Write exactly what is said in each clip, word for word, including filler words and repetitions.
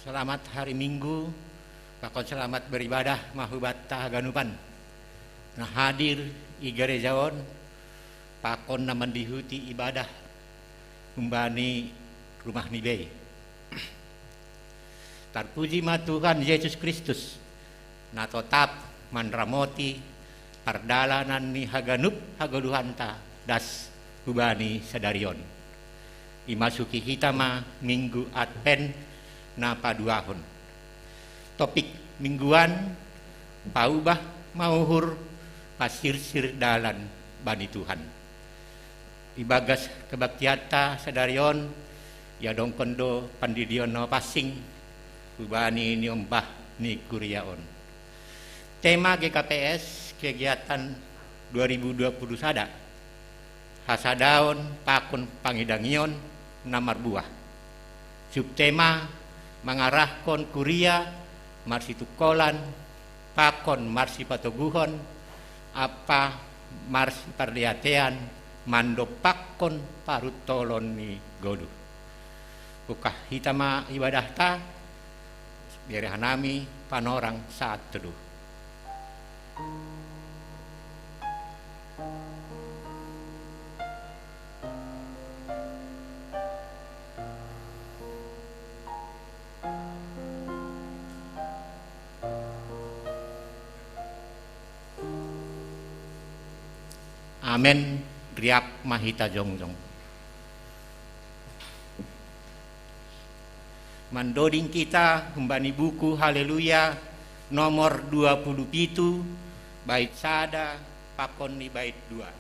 Selamat hari Minggu, pakon selamat beribadah mahubatta haganupan. Na hadir i gereja on, pakon na mandihuti ibadah humbani rumah ni bei. Tarpuji ma Tuhan Yesus Kristus, na totap manramoti pardalanan ni haganup hagoluhanta das hubani sadari on. Imasuki hita ma minggu Advent na paduahon. Topik mingguan: paubah mauhur, pasirsir dalan bani Tuhan. Ibagas kebaktianta sadari on, iadongkon do pandidion na pansing hubani niombah ni kuria on. Tema G K P S kegiatan dua ribu dua puluh sada: hasadaon pakon pangidangion na marbuah. Subtema mangarahkon kuria marsitungkolan pakon marsipatoguhon ampa marsipardiatean mandompakkon paruntolon ni goluh. Ungkah hita ma ibadahta, bere hanami panorang saat teduh. Amen. Riap ma hita jongjong. Mandoding hita humbani buku Haleluya nomor dua puluh pitu, bait sada pakon ni bait dua.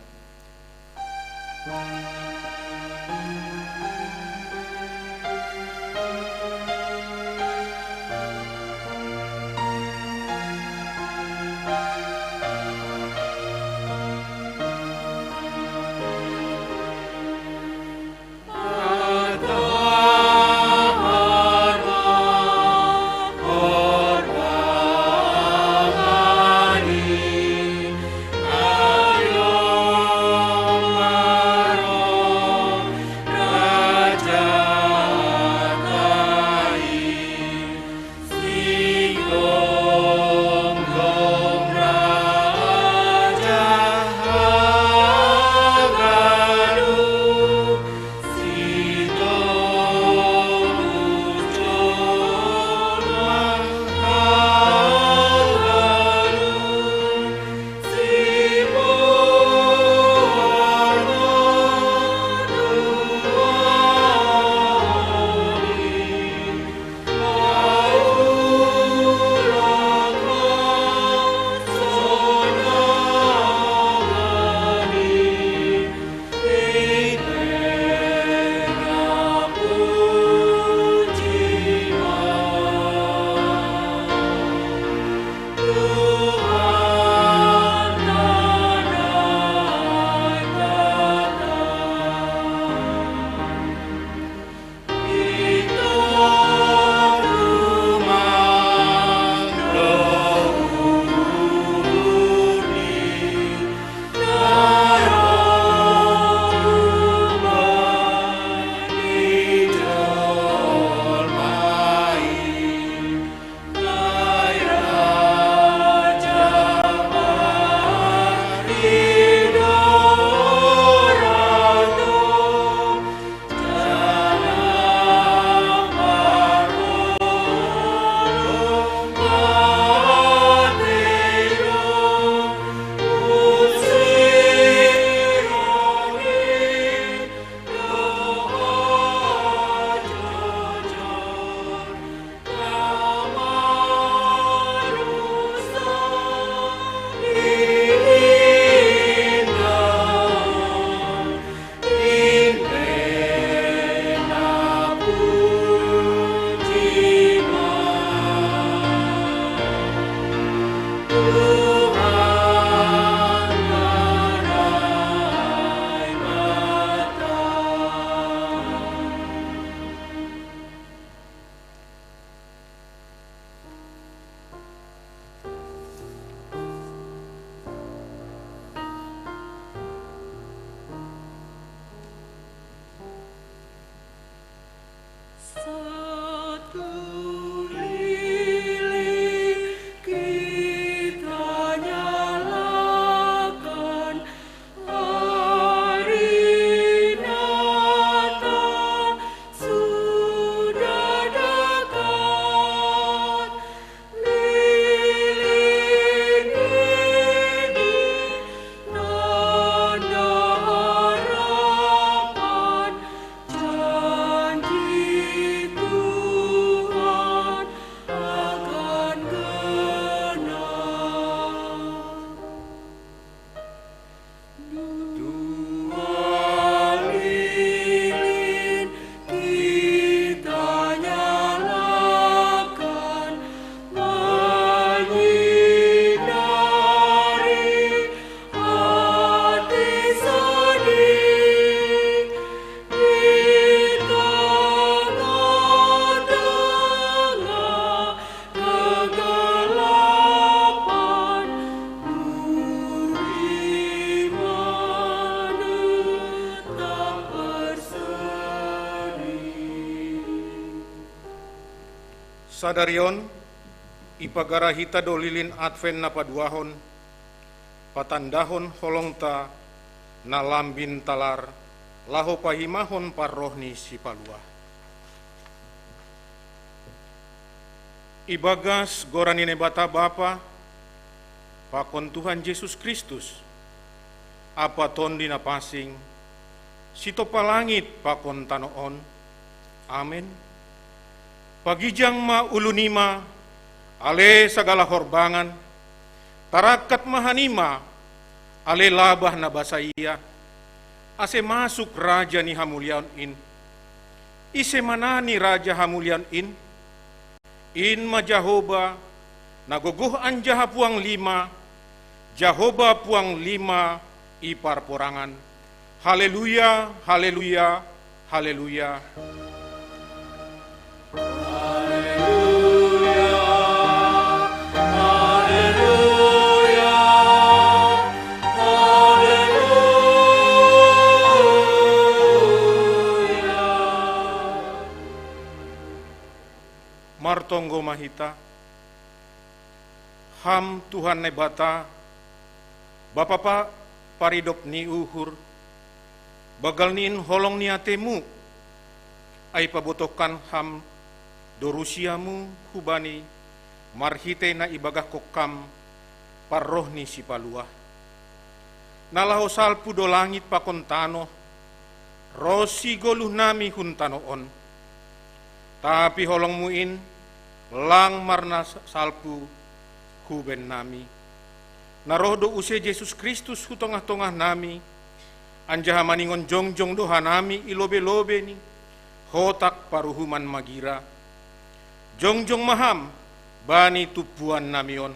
Sadarion, ipagara hita do lilin Advent na paduahon, patandahon holongta na lambin talar, laho pahimahon parroh ni Sipaluah. Ibagas goran ni Naibata Bapa, pakon Tuhan Jesus Kristus, ampa Tondi Na Pansing, sitompa langit pakon tano on. Amen. Pagijang ma ulu nima, ale sagala horbangan, tarangkat ma hanima, ale labah na basa ia, ase masuk Raja ni hamuliaon in. Ise ma nani Raja hamuliaon in? In ma Jahowa, na gogoh anjaha puang lima, Jahowa puang lima i parporangan. Haleluya, haleluya, haleluya. Martonggo ma hita. Ham Tuhan Naibata, Bapa pa-, paridop ni uhur, banggal ni in holong ni atemu, ai pabotohkan Ham do rusiamu hubani marhitei na ibagahkon Ham parroh ni Sipaluah. Na laho salpu do langit pakon tanoh, ronsi goluhnami hun tanoh on. Tapi holongmu in lang marnasalpu hu bennami. Na roh do use Jesus Kristus hu tongah-tongahnami, anjaha maningon jongjong do hanami i lobei-lobei ni hotak paruhuman magira. Jongjong ma Ham bani tumpuannami on,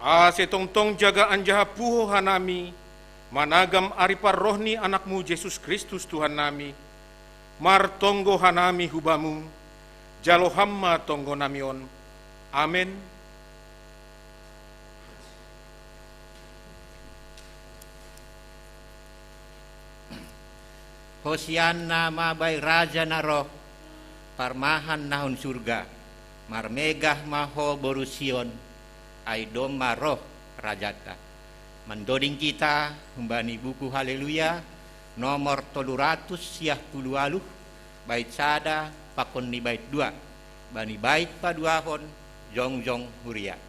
ase tongtong jaga anjaha puho hanami managam ari parroh ni Anakmu Jesus Kristus Tuhannami. Martonggo hanami hu Bamu, jalo Ham ma tonggonami on. Amen. Hosianna ma bai Raja na roh, parmahan na hun surga, marmegah ma ho boru Sion, ai domma roh Rajanta. Mandoding hita humbani buku Haleluya, nomor tolu ratus siah puluh ualuh, bait sada pakon ni bait dua, bani bait paduahon, jongjong huria.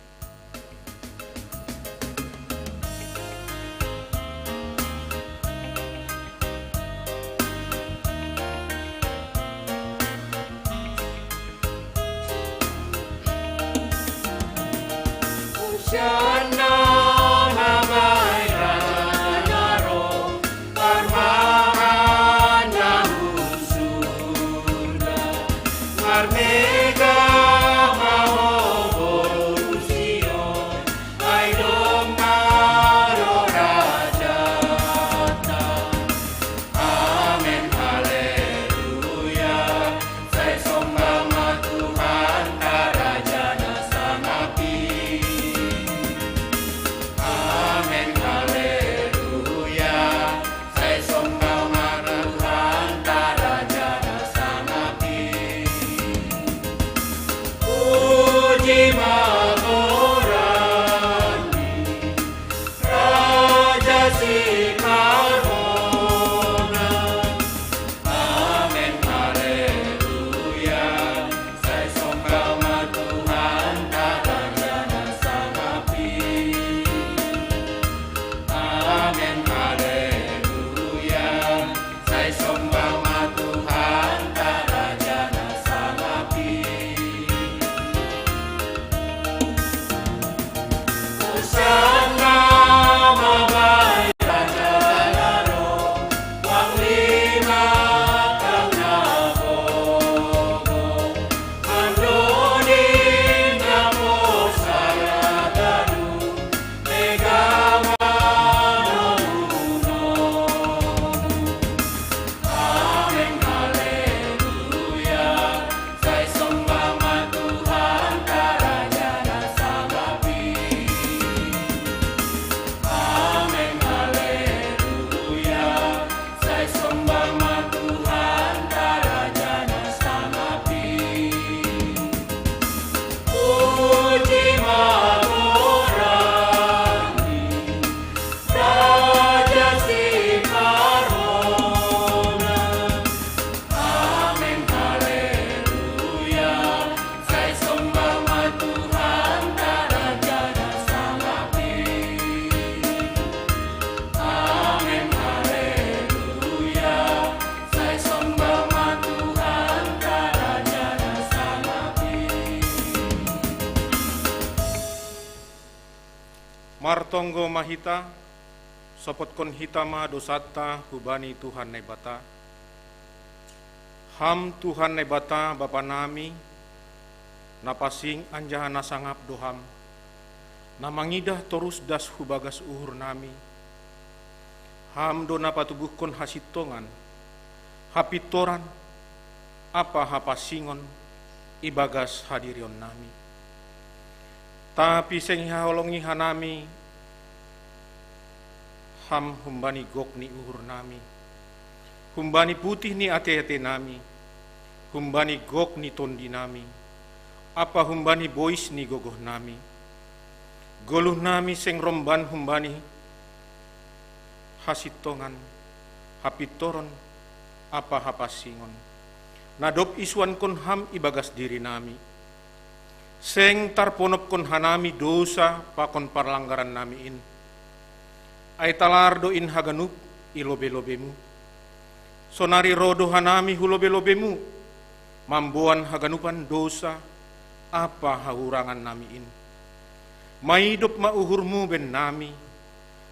Martonggo ma hita, sopotkon hita ma dosanta hubani Tuhan Naibata. Ham Tuhan Naibata Bapa nami, na pasing anjaha na sangap do Ham, na mangidah torus das hubagas uhur nami. Ham do na patubuhkon hasintongan, hapintoran, ampa hapansingon ibagas hadirion nami. Tapi seng ihaholongi hanami Ham humbani gok ni uhur nami, humbani putih ni ate-ate nami, humbani gok ni tondi nami, ampa humbani bois ni gogoh nami. Goluh nami seng romban humbani hasintongan, hapintoron, ampa hapansingon, na dob isuankon Ham ibagas diri nami. Seng tarponopkon hanami dousa pakon parlanggaran nami in. Ai talar do in haganup i lobei-lobeiMu. Sonari roh do hanami hu lobei-lobeiMu, mamboan haganupan dousa ampa hahurangan nami in. Maidop ma uhurMu bennami,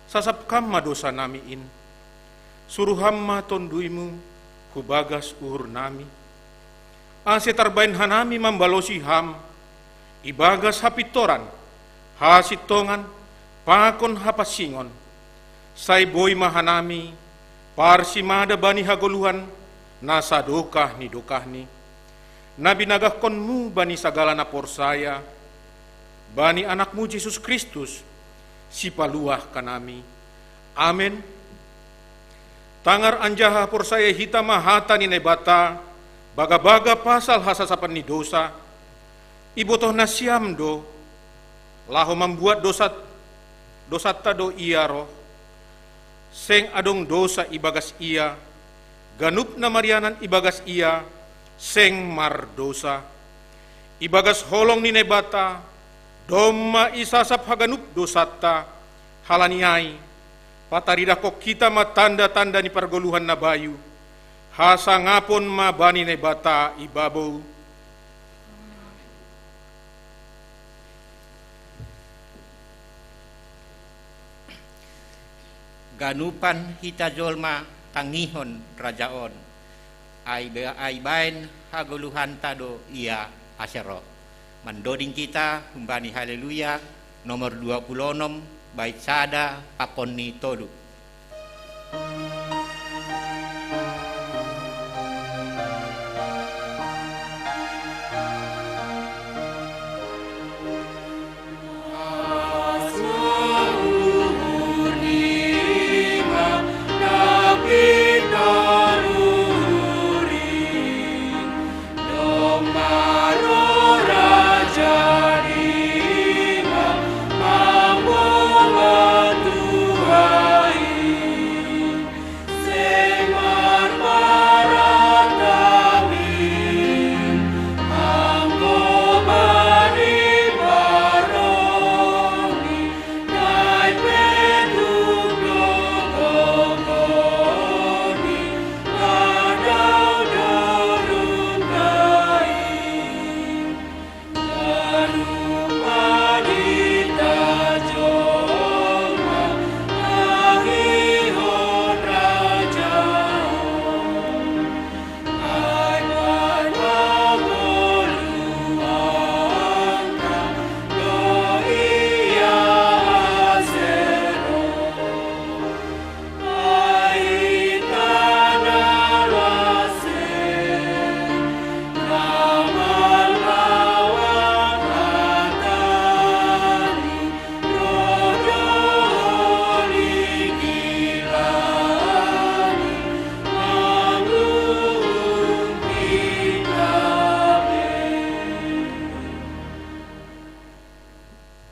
sasapkam ma dousa nami in. Suruham ma TonduyMu hubagas uhur nami, ase tarbaen hanami mambalosi Ham ibagas hapintoran, hasintongan, pakon hapansingon. Sai boi ma hanami parsimada bani hagoluhan na sadokah ni dokahni, na binagahkonMu bani sagala na porsaya bani AnakMu Jesus Kristus, Sipaluah hanami. Amen. Tangar anjaha porsayai hita ma hata ni Naibata bagabaga pasal hasasapan ni dousa. Ibotoh nasiam do, laho mambuat dosat, dosanta do Ia roh. Seng adong dousa ibagas Ia, ganup na marianan ibagas Ia seng mardousa. Ibagas holong ni Naibata domma isasap haganup dousanta. Halani ai, pataridahkon hita ma tanda-tanda ni pargoluhan na bayu. Hasangapon ma bani Naibata i babou. Ganupan hita jolma tangihon Raja on, ai ba-, ai baen hagoluhanta do Ia ase roh. Mandoding hita humbani Haleluya nomor dua puluh onom, bait sada pakon ni tolu.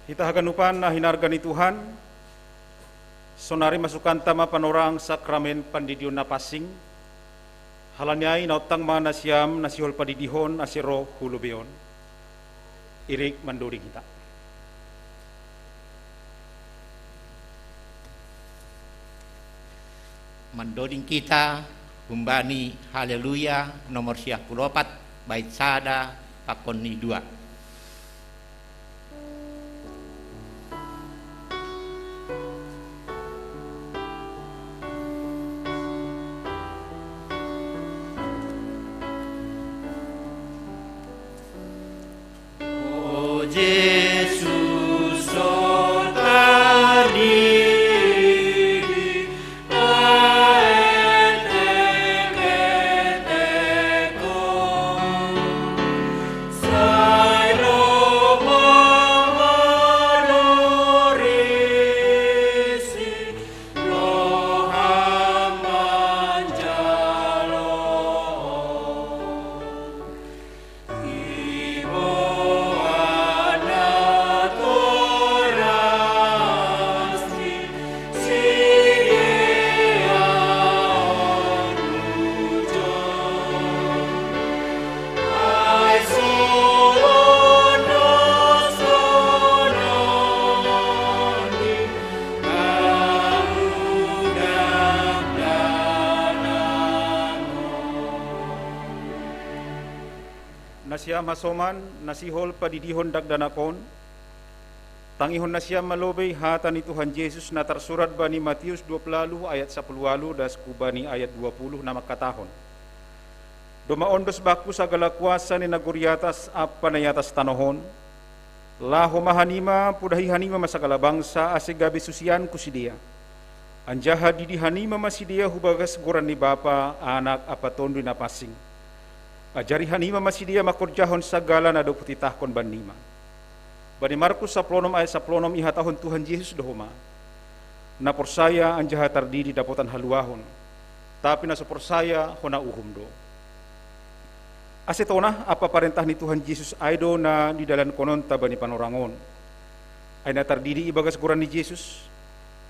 Hita haganupan na hinarga ni Tuhan, sonari masukanta ma panorang sakramen pandidion na pansing. Halani ai naontang ma nasiam na sihol padidihon ase roh hu lobei on. Irik mandoding hita. Mandoding hita humbani Haleluya nomor siah puluh opat, bait sada pakon ni dua. Nasiam hasoman, na sihol padidihon dakdanak on, tangihon nasiam ma lobei hata ni Tuhan Jesus na tarsurat bani Matius dua puluh ayat sapuluh walu das ku bani ayat dua puluh na mangkatahon: Domma ondos bakku sagala kuasa ni nagori atas ampa na i atas tanoh on. Laho ma hanima, pudahi hanima ma sagala bangsa, ase gabe susianku sidea. Anjaha didi hanima ma sidea hu bagas goran ni Bapa, Anak ampa Tonduy Napansing. Ajari hanima ma sidea mangkorjahon sagala na dob hutitahkon bannima. Bani Markus sapuluh onom ayat sapuluh onom ihatahon Tuhan Jesus do homa: Na porsaya anjaha tardidi dapotan haluahon, tapi na so porsaya hona uhum do. Ase tona ampa parentah ni Tuhan Jesus ai do na nidalankononta bani panorang on. Ai na tardidi ibagas goran ni Jesus,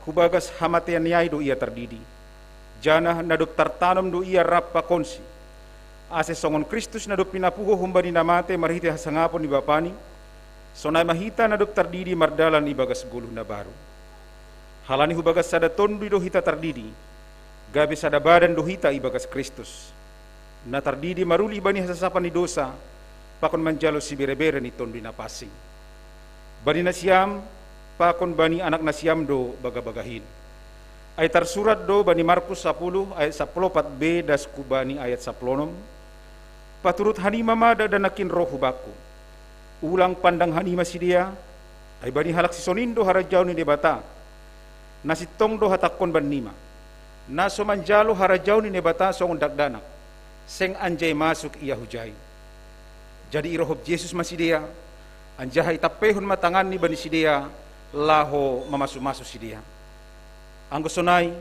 hu bagas hamateanni ai do ia tardidi. Janah na dob tartanom do ia rap pakonsi. Ase songon Kristus na dob pinapuho humbani na matei marhitei hasangapon ni Bapani, sonai ma hita na dob tardidi mardalan ibagas goluh na baru. Halani hu bagas sada tonduy do hita tardidi, gabe sada badan do hita ibagas Kristus. Na tardidi maruli bani hasasapan ni dosa, pakon manjalo siberebere ni Tonduy Napansing. Bani nasiam, pakon bani anak nasiam do bagabagahin. Ai tarsurat do bani Markus sapuluh ayat sapuluh opat be das ku bani ayat sapuluh onom: Paturut hanima ma dakdanak in roh hu bakku. Ulang pandang hanima sidea, ai bani halak sisonin do harajaon ni Naibata. Na sintong do hatangkon bannima: Na so manjalo harajaon ni Naibata songon dakdanak, seng anjai masuk ia hujai. Jadi irohop Jesus ma sidea, anjaha itampeihon ma tanganni bani sidea, laho mamasumasu sidea. Anggo sonai,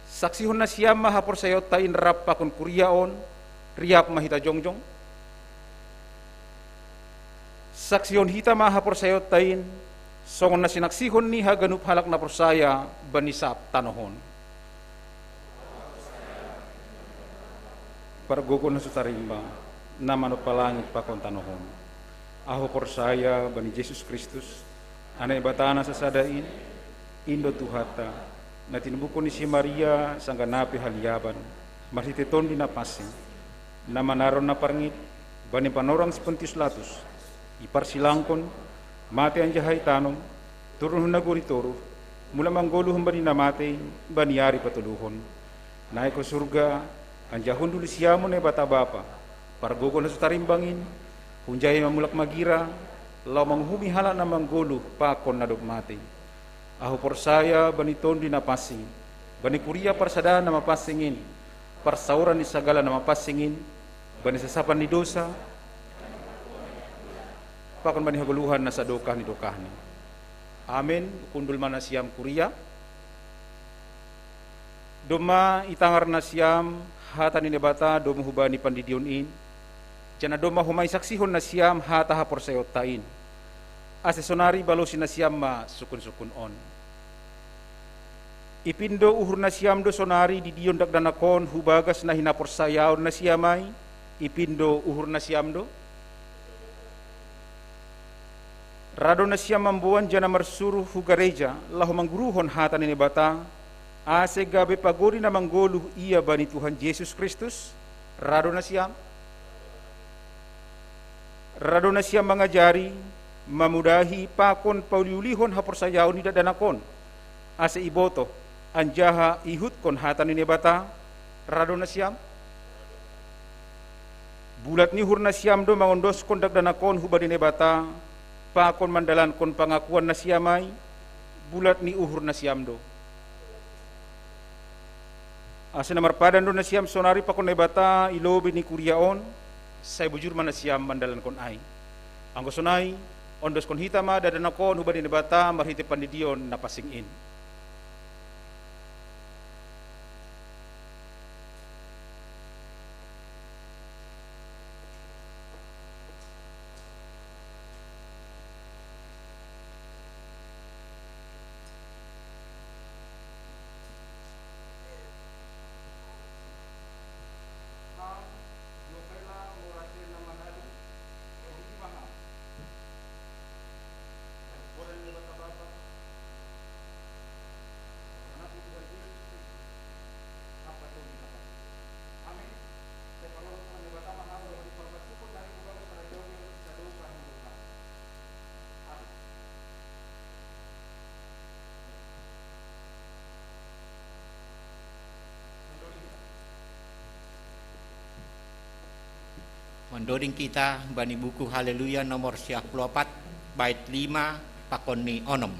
saksihon nasiam ma haporsayaonta in rap pakon kuria on, riap ma hita jongjong. Saksihon hita ma haporsayaonta in, songon na sinaksihon ni haganup halak na porsaya bani sab tanoh on. Pargogo na so tarimbang, na manompa langit pakon tanoh on. Ahu porsaya bani Jesus Kristus, Anak Naibata na sasada in, in do Tuhanta, na tinubuhkon ni si Maria sanggah na pe haliaban, marhitei Tonduy Napansing, na manaron na parngit bani panorang si Pontius Latus, iparsilangkon, matei anjaha itanom, turun hu nagori toruh, mulak manggoluh humbani na matei bani ari patoluhon. Naik hu surga, anjaha hundul di siamun Naibata Bapa, pargogo na so tarimbang in, hunjai ma mulak magira, laho manguhumi halak na manggoluh pakon na dob matei. Ahu porsaya bani Tonduy Napansing, bani kuria parsadaan na mapansing in, parsaoran ni sagala na mapansing in, bani sasapan ni dosa, pakon bani hagoluhan na sadokah ni dokahni. Amen. Hundul ma nasiam kuria. Domma itangar nasiam hata ni Naibata domu hubani pandidion in, janah domma homa isaksihon nasiam hata haporsayaonta in. Ase sonari balosi nasiam ma sungkunsungkun on. Ipindo uhur nasiam do sonari didion dakdanak on hu bagas na hinaporsayaon nasiam ai? Ipindo uhur nasiam do? Ra do nasiam mamboan janah marsuruh hu gareja, laho mangguruhon hata ni Naibata, ase gabe pagori na manggoluh ia bani Tuhan Jesus Kristus? Ra do nasiam? Ra do nasiam mangajari, mamudahi pakon pauliulihon haporsayaon ni dakdanak on, ase ibotoh, anjaha iihutkon hata ni Naibata? Ra do nasiam? Bulat ni uhur nasiam do mangondoskon dakdanak on hubani Naibata, pakon mandalankon pangakuan nasiam ai? Bulat ni uhur nasiam do. Ase na marpadan do nasiam sonari pakon Naibata i lobei ni kuria on, sai bujur ma nasiam mandalankon ai. Anggo sonai, ondoskon hita ma dakdanak on hubani Naibata marhitei pandidion na pansing in. Mandoding kita bani buku Haleluya nomor siah puluh opat, bait lima pakon ni onom.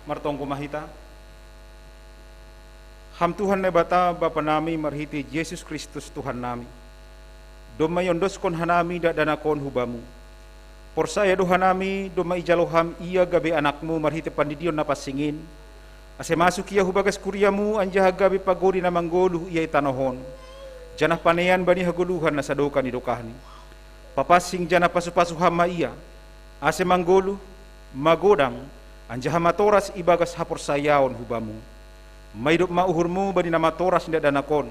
Martonggo ma hita. Ham Tuhan Naibata, Bapa nami, marhite Jesus Kristus Tuhan nami, domma iondoskon hanami dakdanak on hu Bamu. Porsaya do hanami, domma ijalo Ham ia gabe anakMu marhite pandidion na pansing in, ase masuk ia hu bagas kuriaMu anjaha gabe pagodi na manggoluh ia i tanoh on, janah panean bani hagoluhan na sadokah ni dokahni. Papansing janah pasupasu Ham ma ia, ase manggoluh, magodang, anjaha matoras ibagas haporsayaon hu Bamu. Maidop ma uhurMu bani na matoras ni dakdanak on.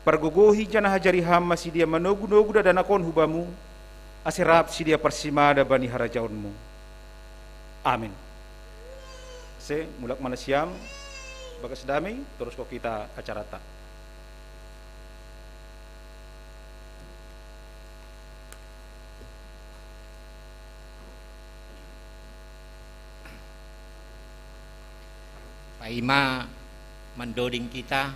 Pargogohi janah ajari Ham ma sidea manogunogu dakdanak on hu Bamu, ase rap sidea parsimada bani harajaonMu. Amen. Ase, mulak ma nasiam, bagas damei, toruskon hita acarata. Paima mandoding hita,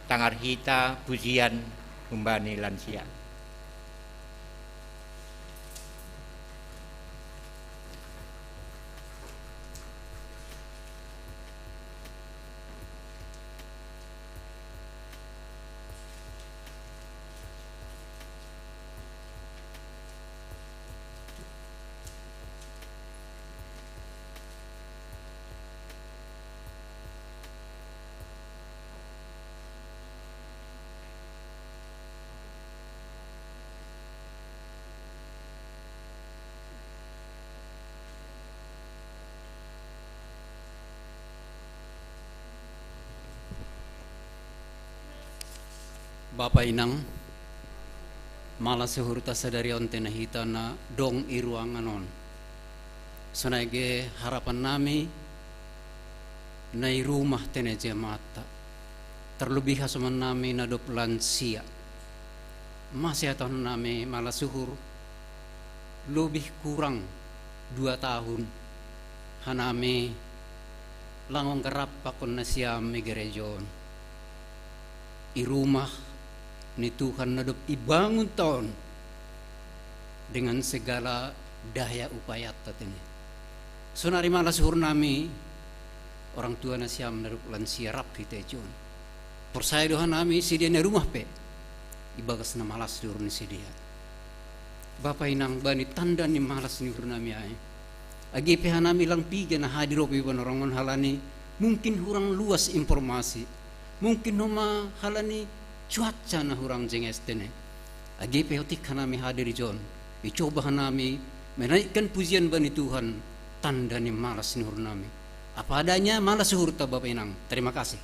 tangar hita pujian humbani lansia. Bapa inang, malas uhurta sadari on tene hita na dong i ruangan on. Sonai ge harapan nami na i rumah tene jemaat ta. Terlebih hasoman nami na dob lansia. Mase hatahon nami malas uhur, lebih kurang dua tahun hanami langon garap pakon nasiam i gereja on. I rumah ni Tuhan na dob ibangun ta on dengan segala daya upayata tene. Sonari malas uhur nami orang tua nasiam na dob lansia rap hita i jon. Porsaya do hanami sidea na rumah pe ibagas na malas ni uhur ni sidea. Bapa inang, bani tanda ni malas ni uhur nami ai, age pe hanami lang piga na hadir ope i panorang on halani mungkin hurang luas informasi, mungkin homa halani cuaca na hurang jenges tene. Age pe otik hanami hadir i jon, icoba hanami menaikkan pujian bani Tuhan, tanda ni malas ni uhur nami. Apa adanya malas uhurta, Bapa inang. Terima kasih.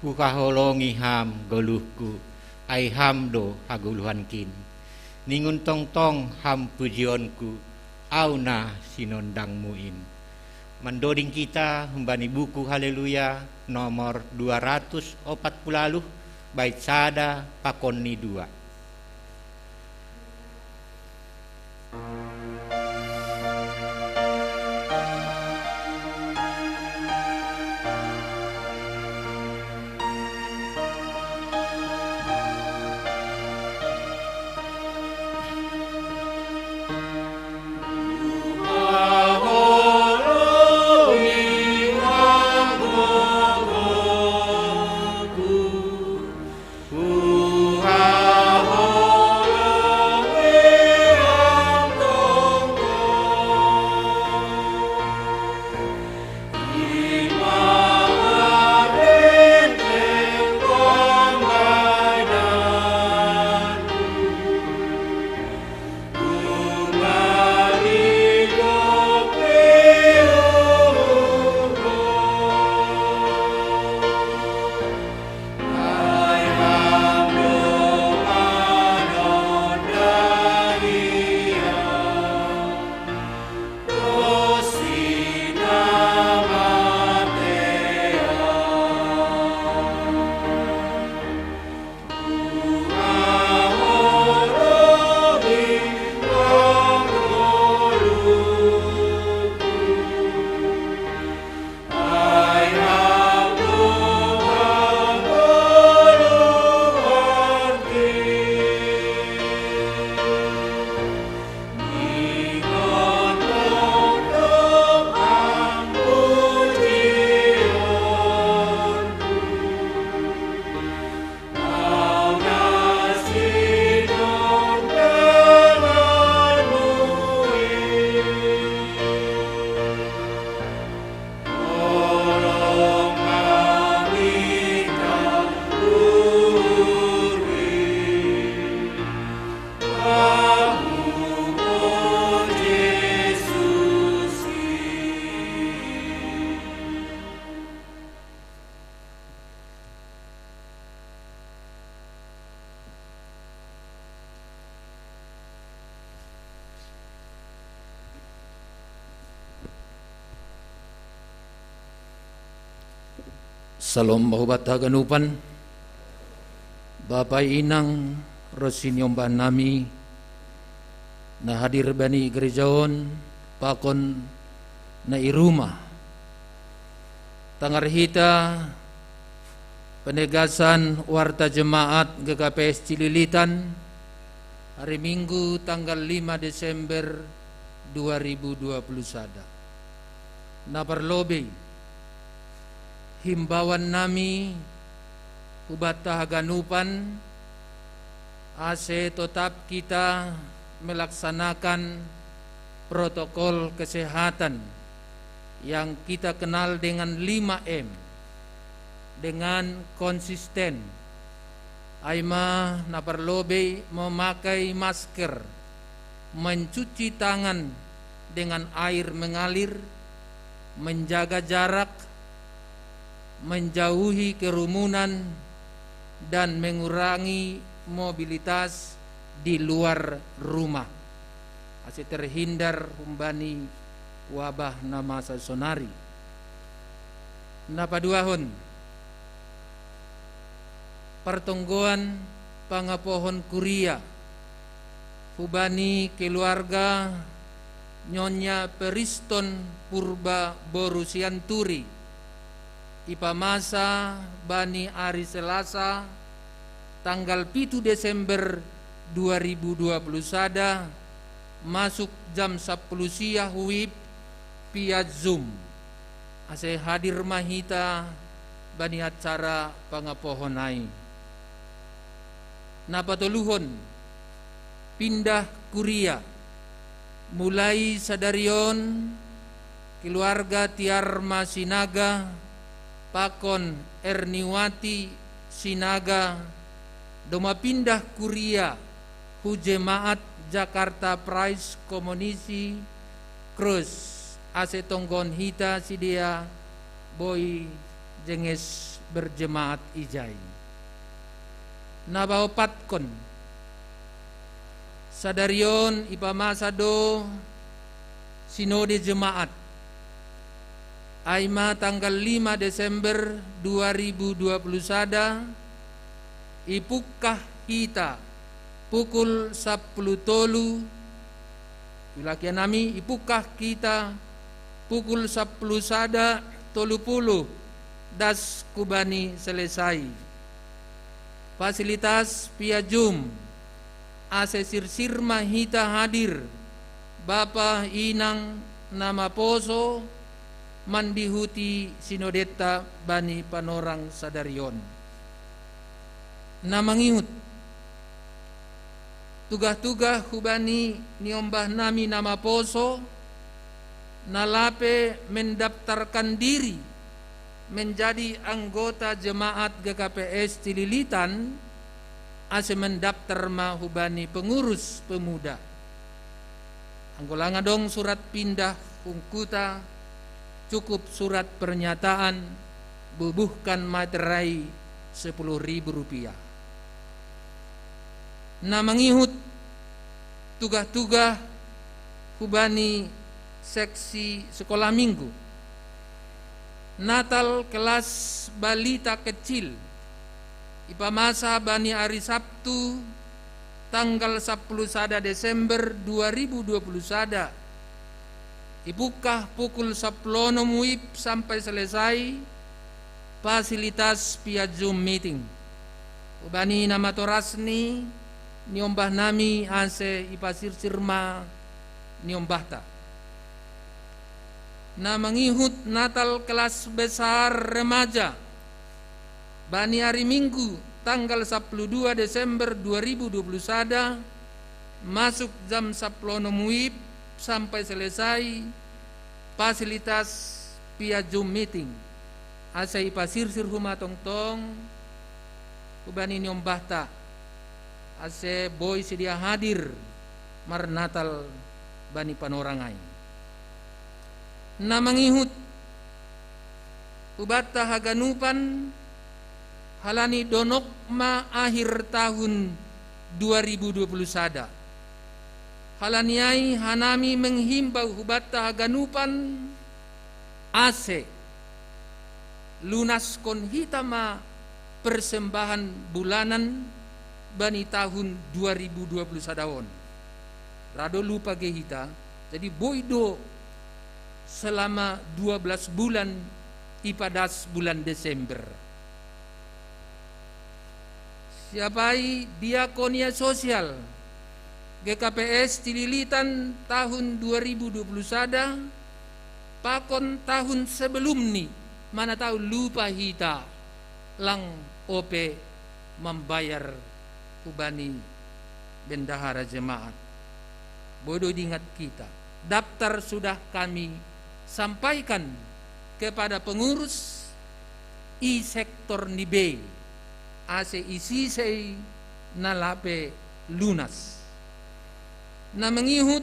Huhaholongi Ham goluhku, ai Ham do hagoluhankin. Ningun tongtong Ham pujionku, au na sinondangmu in. Mandoding kita humbani buku Haleluya nomor dua ratus opat puluh, bait sada pakon ni dua. Salom mahubat haganupan, Bapa, Inang, ro siniombah nami, na hadir bani gereja on, pakon na i rumah. Tangar hita penegasan warta jemaat G K P S Cililitan, hari Minggu tanggal lima Desember dua ribu dua puluh sada. Na parlobei, himbauan nami hubanta haganupan, ase totap kita melaksanakan protokol kesehatan yang kita kenal dengan lima M, dengan konsisten. Ai ma na parlobei memakai masker, mencuci tangan dengan air mengalir, menjaga jarak, menjauhi kerumunan, dan mengurangi mobilitas di luar rumah, ase terhindar humbani wabah na masa sonari. Na paduahon, partonggoan pangapohon kuria hubani keluarga Nyonya Periston Purba boru Sianturi, ipamasa bani ari Selasa, tanggal pitu Desember dua ribu dua puluh sada, masuk jam sapuluh sia huib via Zoom. Ase hadir ma hita bani acara pangapohon ai. Na patoluhon, pindah kuria. Mulai sadari on, keluarga Tiarma Sinaga pakon Erniwati Sinaga domma pindah kuria hu jemaat Jakarta Praise Community Church, ase tonggohon hita sidea boi jenges berjemaat ijai. Na paopatkon, sadarion ipamasa do sinode jemaat. Ai ma tanggal lima Desember dua ribu dua puluh sada, ipungkah hita pukul sapuluh tolu, ulakian nami, ipungkah hita pukul sapuluh sada tolu puluh das hubani selesai. Fasilitas via Zoom, ase sirsir ma hita hadir, bapa inang na maposo, mandihuti sinodenta bani panorang sadarion. Na mangihut, tugah-tugah hubani niombah nami na maposo, na lape mendaftarkan diri menjadi anggota jemaat G K P S Cililitan, ase mendaftar ma hubani pengurus pemuda. Anggo lang adong surat pindah hungkuta, cukup surat pernyataan, bubuhkan materai sepuluh ribu rupiah. Na mangihut, tugah-tugah hubani seksi sekolah minggu. Natal kelas balita kecil ipamasa bani ari Sabtu tanggal sapuluh sada Desember dua ribu dua puluh sada, ipungkah pukul sapuluh onom wib sampai selesai, fasilitas via Zoom meeting. Hubani na matorasni niombah nami ase ipasirsir ma niombahta. Na mangihut Natal kelas besar remaja bani ari Minggu tanggal sapuluh dua Desember dua ribu dua puluh sada, masuk jam sapuluh onom wib sampai selesai, fasilitas via Zoom meeting. Ase ipasirsir huma tongtong hubani niombahta, ase boi sedia hadir marnatal bani panorang ai. Na mangihut, hubanta haganupan, halani donok ma akhir tahun dua ribu dua puluh sada. Halani ai hanami menghimbau hubanta haganupan, ase lunaskon hita ma persembahan bulanan bani tahun dua ribu dua puluh sada on. Ra do lupa ge hita, jadi boi do selama dua belas bulan ipadas bulan Desember. Siapai diakonia sosial G K P S Cililitan tahun dua ribu dua puluh sada, pakon tahun sebelumni, mana tahu lupa hita, lang ope mambayar hubani bendahara jemaat. Boi do diingat kita. Daftar sudah kami sampaikan kepada pengurus i sektor ni bei, ase isisei na lape lunas. Na mangihut,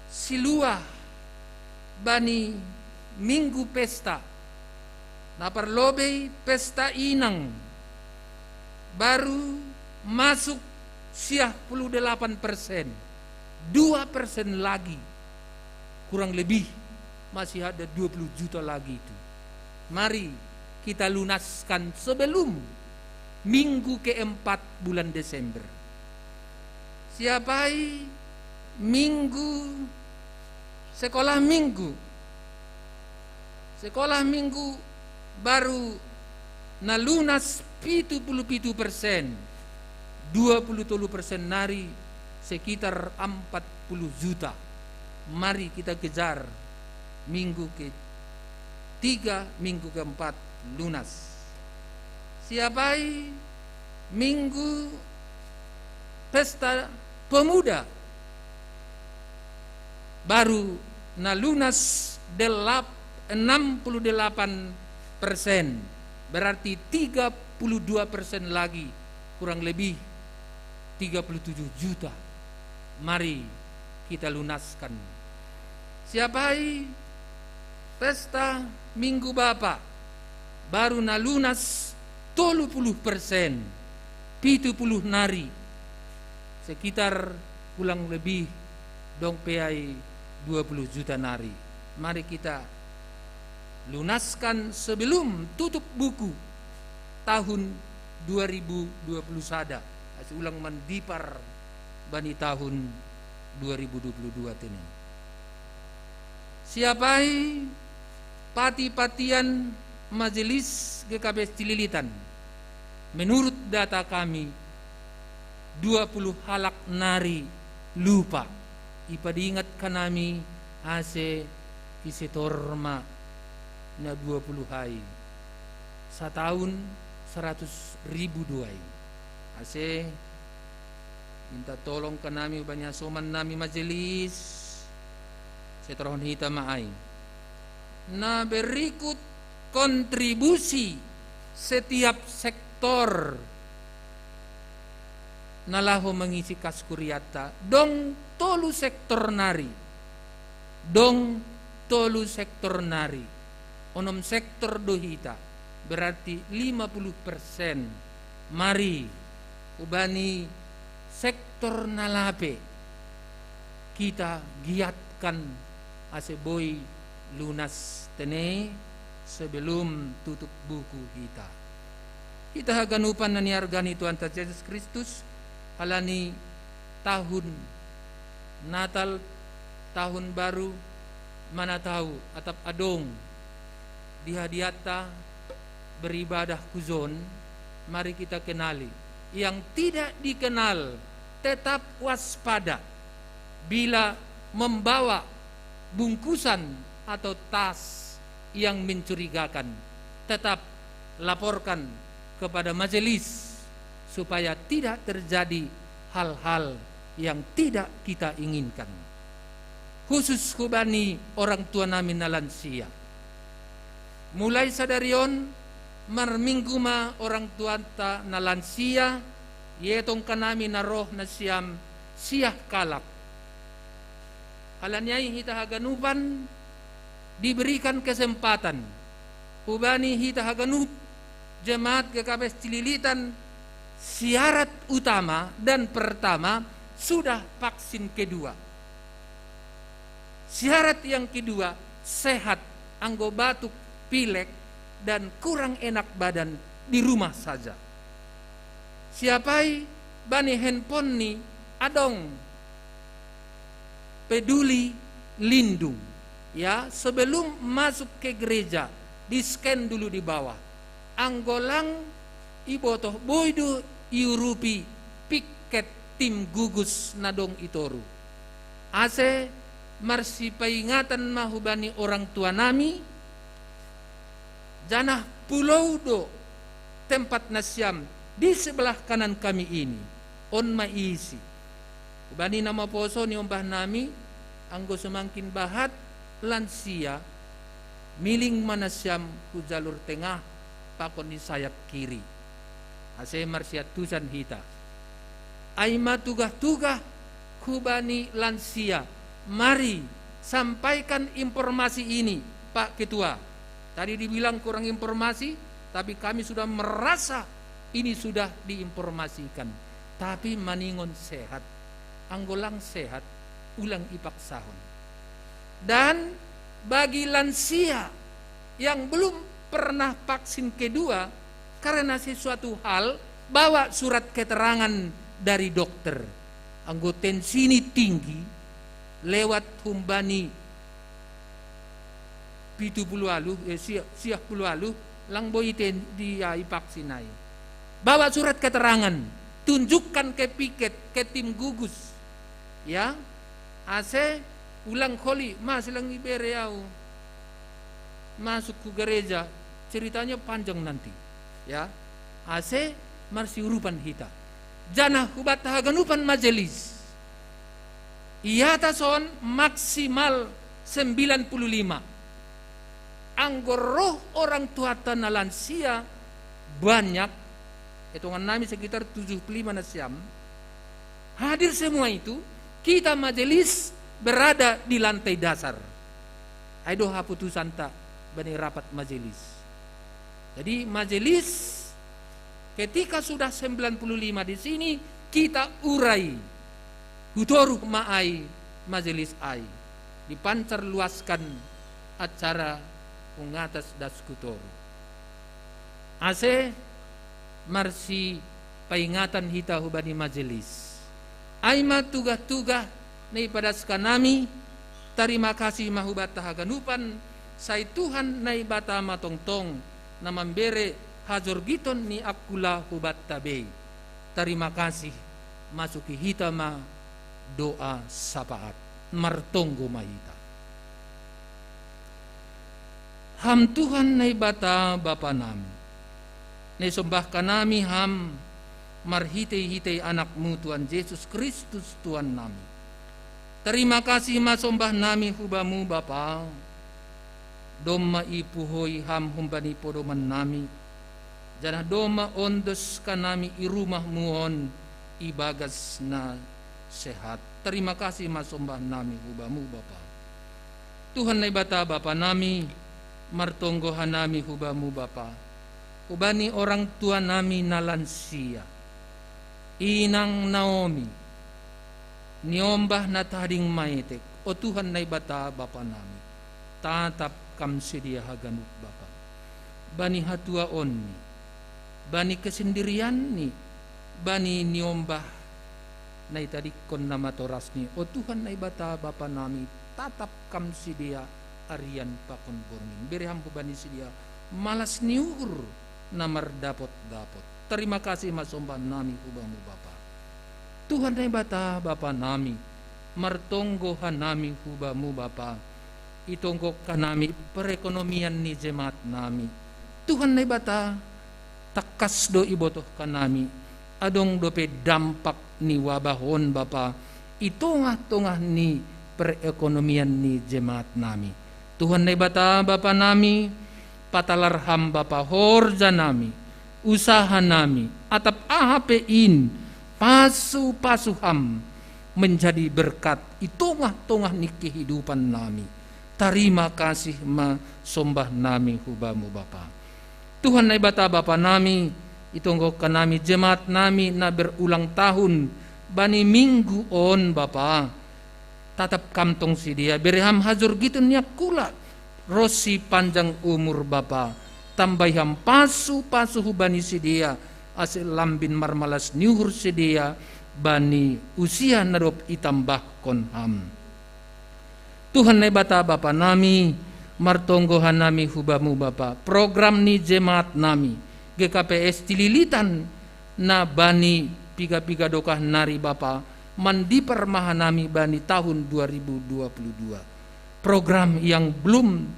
siluah bani minggu pesta, na parlobei pesta inang, baru masuk siah puluh delapan persen, dua persen lagi, kurang lebih masih ada dua puluh juta lagi itu. Mari kita lunaskan sebelum minggu keempat bulan Desember. Siapai minggu, sekolah minggu, sekolah minggu baru na lunas pitu puluh pitu persen, dua puluh tolu persen nari, sekitar empat puluh juta. Mari kita kejar minggu ketiga, minggu keempat lunas. Siapai minggu pesta pemuda, baru na lunas delap enam puluh delapan persen, berarti tiga puluh dua persen lagi, kurang lebih tiga puluh tujuh juta. Mari kita lunaskan. Siapai pesta Minggu Bapa, baru nalunas tolu puluh persen, pitu puluh nari, sekitar kurang lebih dong pe ai dua puluh juta nari. Mari kita lunaskan sebelum tutup buku tahun dua ribu dua puluh sada. Asi ulang mandipar bani tahun dua ribu dua puluh dua tene. Siapai pati-patian Majelis G K B S Cililitan, menurut data kami, dua puluh halak nari lupa. Ipadingat kanami ase ise torma na dua puluh ai. Satahun seratus ribu do ai. Ase minta tolong kanami bani asoman nami majelis, setorahon hita ma ai. Na berikut kontribusi setiap sektor na laho mangisi kas kuriatta, dong tolu sektor nari. Dong tolu sektor nari. Onom sektor do hita, berarti lima puluh persen. Mari, hubani sektor na lape, kita giatkan ase boi lunas tene sebelum tutup buku hita. Hita haganupan na niarga ni Tuhanta Jesus Kristus, halani tahun Natal, tahun baru, mana tahu atap adong di hadiatta beribadah hujon, mari kita kenali. Yang tidak dikenal tetap waspada bila membawa bungkusan atau tas yang mencurigakan. Tetap laporkan kepada majelis supaya tidak terjadi hal-hal yang tidak kita inginkan. Khusus hubani orang tua nami na lansia. Mulai sadari on, marminggu ma orang tuanta na lansia, ietong kanami na roh nasiam siah kalak. Halani ai hita haganupan diberikan kesempatan, hubani hita haganup jemaat G K B S Cililitan, syarat utama dan pertama sudah vaksin kedua. Syarat yang kedua, sehat, anggo batuk, pilek, dan kurang enak badan, di rumah saja. Siapai bani handphone ni adong Peduli Lindung. Ya, sebelum masuk ke gereja, di-scan dulu di bawah. Anggo lang ibotoh, boi do iurupi piket tim gugus na dong i toru. Ase marsipaingatan ma hubani orang tua nami, janah pulou do tempat nasiam di sebelah kanan kami ini, on ma iisi. Hubani na maposo niombah nami, anggo sumangkin bahat lansia, miling ma nasiam hu jalur tengah pakon ni sayap kiri. Ase marsiantusan hita. Ai ma tugah-tugah hubani lansia, mari sampaikan informasi ini, Pak Ketua. Tadi dibilang kurang informasi, tapi kami sudah merasa ini sudah diinformasikan. Tapi maningon sehat. Anggo lang sehat, ulang ipaksahon. Dan bagi lansia yang belum pernah vaksin kedua karena sesuatu hal, bawa surat keterangan dari dokter. Anggo tensini tinggi, lewat humbani pitu puluh alu, eh, siah, siah puluh alu, lang boi ite dia ipaksin ai. Bawa surat keterangan, tunjukkan ke piket, ke tim gugus. Ya, ase ulang holi, mas lang ibere au masuk ke gereja, ceritanya panjang nanti. Ya, ase marsiurupan hita. Janah hubat haganupan majelis. Ia tason maksimal sembilan puluh lima. Anggo roh orang tuata na lansia banyak, hitungan nami sekitar tujuh puluh lima nasiam, hadir semua itu, kita majelis berada di lantai dasar. Ai do haputusanta bani rapat majelis. Jadi majelis, ketika sudah sembilan puluh lima di sini, kita urai. Hutoruh ma ai majelis ai. Dipancar luaskan acara ungatas das kutoruh. Ase marsipaingatan hita hubani majelis. Ai ma tugah-tugah na ipadaskan nami, tarima kasih ma hubata haganupan, sai Tuhan Naibata ma tongtong na mambere hajorgiton ni angkula hubata bei. Tarima kasih, masuki hita ma doa sapaat. Martonggo ma hita. Ham Tuhan Naibata Bapa nami, na isombahkan nami Ham marhitei-hitei Anakmu Tuhan Jesus Kristus Tuhan nami. Tarima kasih ma sombah nami hu Bamu Bapa. Domma ipuhoi Ham humbani podoman nami, janah domma ondoskan nami i rumahmu on ibagas na sehat. Tarima kasih ma sombah nami hu Bamu Bapa. Tuhan Naibata Bapa nami, martonggo hanami hu Bamu Bapa, hubani orang tua nami na lansia, inang Naomi, niombah na tading maetek, o Tuhan Naibata Bapa nami, tatap Kam sedia haganup Bapa, bani hatuaonni, bani kesendirianni, bani niombah na itadingkon na matorasni, o Tuhan Naibata Bapa nami, tatap Kam sedia arian pakon borngin. Bere Ham hubani sedia malas ni uhur na mardapot-dapot. Tarima kasih ma sombah nami hu Bamu Bapa. Tuhan Naibata Bapa nami, martonggo hanami hu Bamu Bapa, itonggo hanami perekonomian ni jemaat nami. Tuhan Naibata, tangkas do ibotoh hanami, adong dope dampak ni wabah on Bapa, i tongah-tongah ni perekonomian ni jemaat nami. Tuhan Naibata Bapa nami, patalar Ham Bapa horja nami, usaha nami, atap aha pe in, pasu-pasu Ham menjadi berkat i tongah-tongah ni kehidupan nami. Tarima kasih ma sombah nami hu Bamu Bapa. Tuhan Naibata Bapa nami, itonggo hanami jemaat nami na berulang tahun bani minggu on Bapa. Tatap Kam tong sedia, bere Ham hajorgiton ni angkula, ronsi panjang umur Bapa. Tambahi Ham pasu-pasu hubani sedia, ase lambin marmalas ni uhur sedia bani usia na dob itambahkon Ham. Tuhan Naibata Bapa nami, martonggo hanami hu Bamu Bapa, program ni jemaat nami, G K P S Cililitan, na bani piga-piga dokah nari Bapa, mandipar ma hanami bani tahun dua ribu dua puluh dua. Program yang belum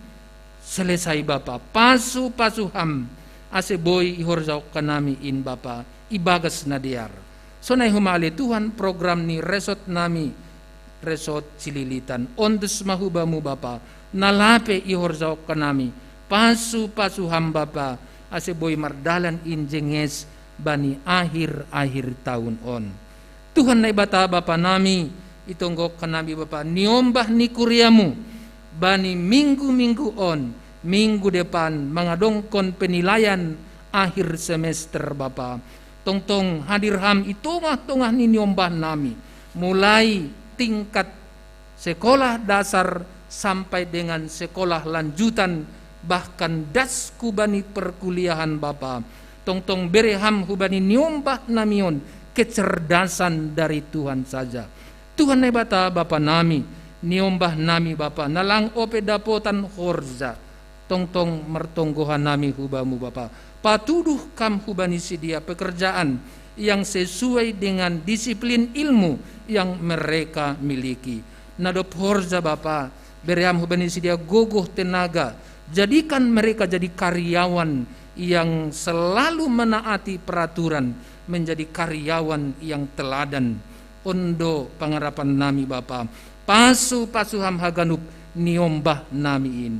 selesai Bapa, pasu-pasu Ham, ase boi ihorjahon hanami in Bapa, ibagas na dear. Sonai homa ale Tuhan program ni resort nami, resort Cililitan. Ondos ma hu Bamu Bapa, na lape ihorjahon hanami, pasu-pasu Ham Bapa, ase boi mardalan in jenges bani akhir-akhir tahun on. Tuhan Naibata Bapa nami, itonggo hanami Bapa, niombah ni kuria-Mu, bani minggu-minggu on, minggu depan, mangadongkon penilaian akhir semester Bapa. Tongtong hadir Ham i tongah-tongah ni niombah nami, mulai tingkat sekolah dasar sampai dengan sekolah lanjutan, bahkan das ku bani perkuliahan Bapa. Tongtong bere Ham hubani niombah nami on kecerdasan dari Tuhan saja. Tuhan Naibata Bapa nami, niombah nami Bapa, na lang ope dapotan horja. Tongtong martonggo hanami hu Bamu Bapa. Patuduh Kam hubani sedia pekerjaan yang sesuai dengan disiplin ilmu yang mereka miliki. Na dob horja Bapa, bere Ham hubani sedia gogoh tenaga. Jadikan mereka jadi karyawan yang selalu menaati peraturan, menjadi karyawan yang teladan. On do pangarapan nami Bapa. Pasu-pasu Ham haganup niombah nami in.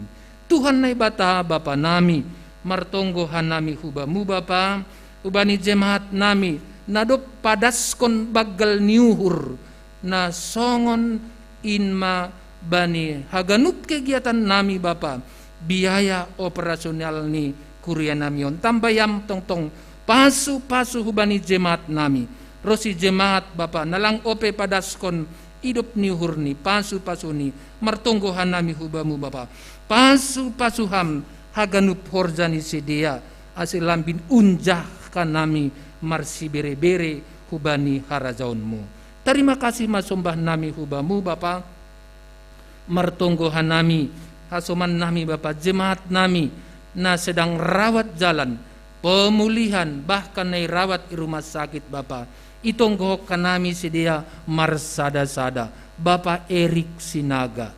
Tuhan Naibata Bapa nami, martonggo hanami hu Bamu Bapa, hubani jemaat nami, na dob padaskon banggal ni uhur, na songon in ma bani haganup kegiatan nami Bapa, biaya operasional ni kuria nami on. Tambah yam tongtong pasu-pasu hubani jemaat nami. Ro si jemaat Bapa, na lang ope padaskon idop ni uhurni, pasu-pasuni, martonggo hanami hubamu Bapa. Pasu-pasu ham haganup horja ni sidea, ase lambin unjah hanami marsibere-bere hubani harajaonmu. Tarima kasih ma sombah nami hubamu Bapa, martonggo hanami, hasoman nami Bapa, jemaat nami, na sedang rawat jalan, pemulihan, bahkan na irawat i rumah sakit Bapa. Itonggo hanami sidea marsada-sada, Bapa Erik Sinaga,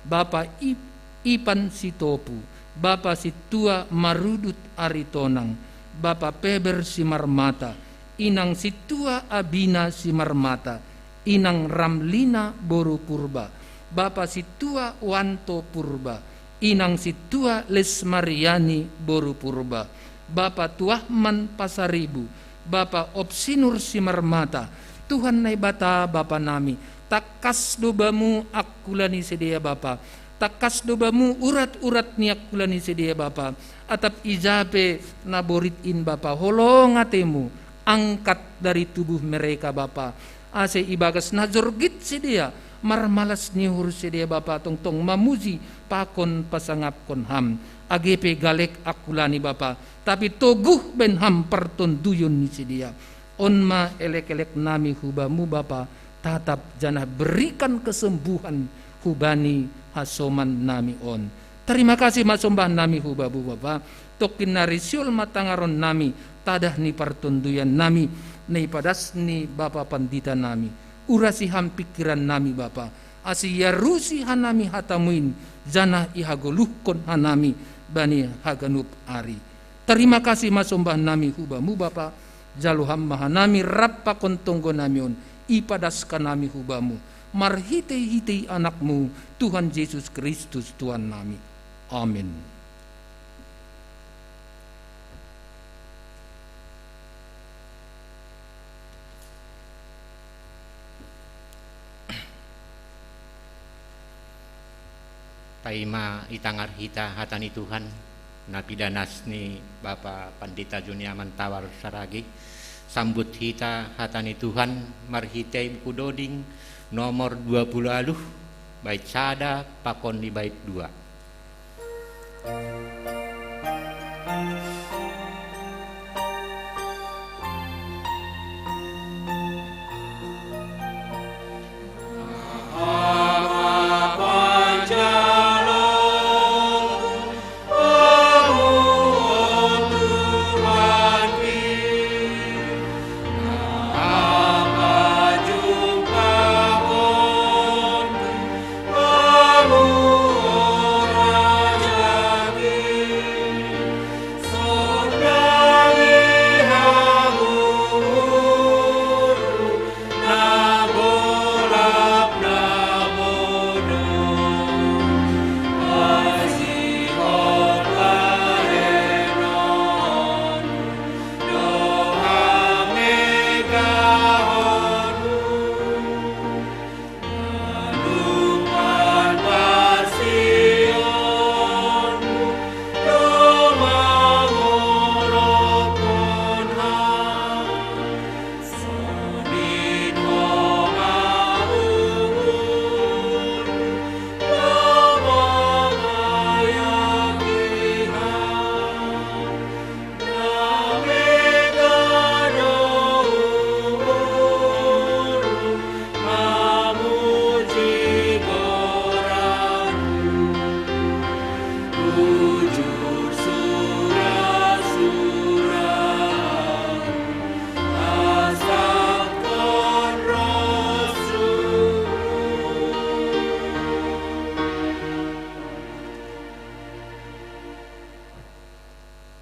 Bapa Ip-, Ipan Sitopu, Bapa Situa Marudut Aritonang, Bapa Peber Simarmata, Inang Situa Abina Simarmata, Inang Ramlina boru Purba, Bapa Situa Wanto Purba, Inang Situa Lesmariani boru Purba, Bapa Tuahman Pasaribu, Bapa Opsinur Simarmata. Tuhan Naibata Bapa nami, takas do bamu angkula ni sidea Bapa, takas do bamu urat-urat ni angkula ni sidea Bapa, atap ija pe na borit in Bapa, holong atemu, angkat dari tubuh mereka Bapa, ase ibagas na jorgit sidea, marmalas ni uhur sidea Bapa tongtong mamuji pakon pasangapkon ham. Age pe galek angkula ni Bapa, tapi toguh baen ham partonduyon ni sidea. On ma elek-elek nami hubamu Bapa, tatap janah berikan kesembuhan hubani hasoman nami on. Tarima kasih ma sombah nami hubamu Bapa, tongkin nari sihol ma tangaron nami, tadah ni partonduyan nami, na ipadas ni Bapa Pandita nami. Urasi ham pingkiran nami Bapa, ase iarusi hanami hatamu in, janah ihagoluhkon hanami bani haganup ari. Tarima kasih ma sombah nami hubamu Bapa, jalo ham ma hanami rap pakon tonggo nami on, ipadas hanami hubamu, marhitei-hitei anakmu, Tuhan Jesus Kristus Tuhan nami. Amin. Paima itangar hita hata ni Tuhan, na pidanas ni Bapa Pandita Juniaman Tawar Saragi, sambut hita hata ni Tuhan marhitei buku doding nomor dua puluh aluh, bait sada pakon ni bait dua.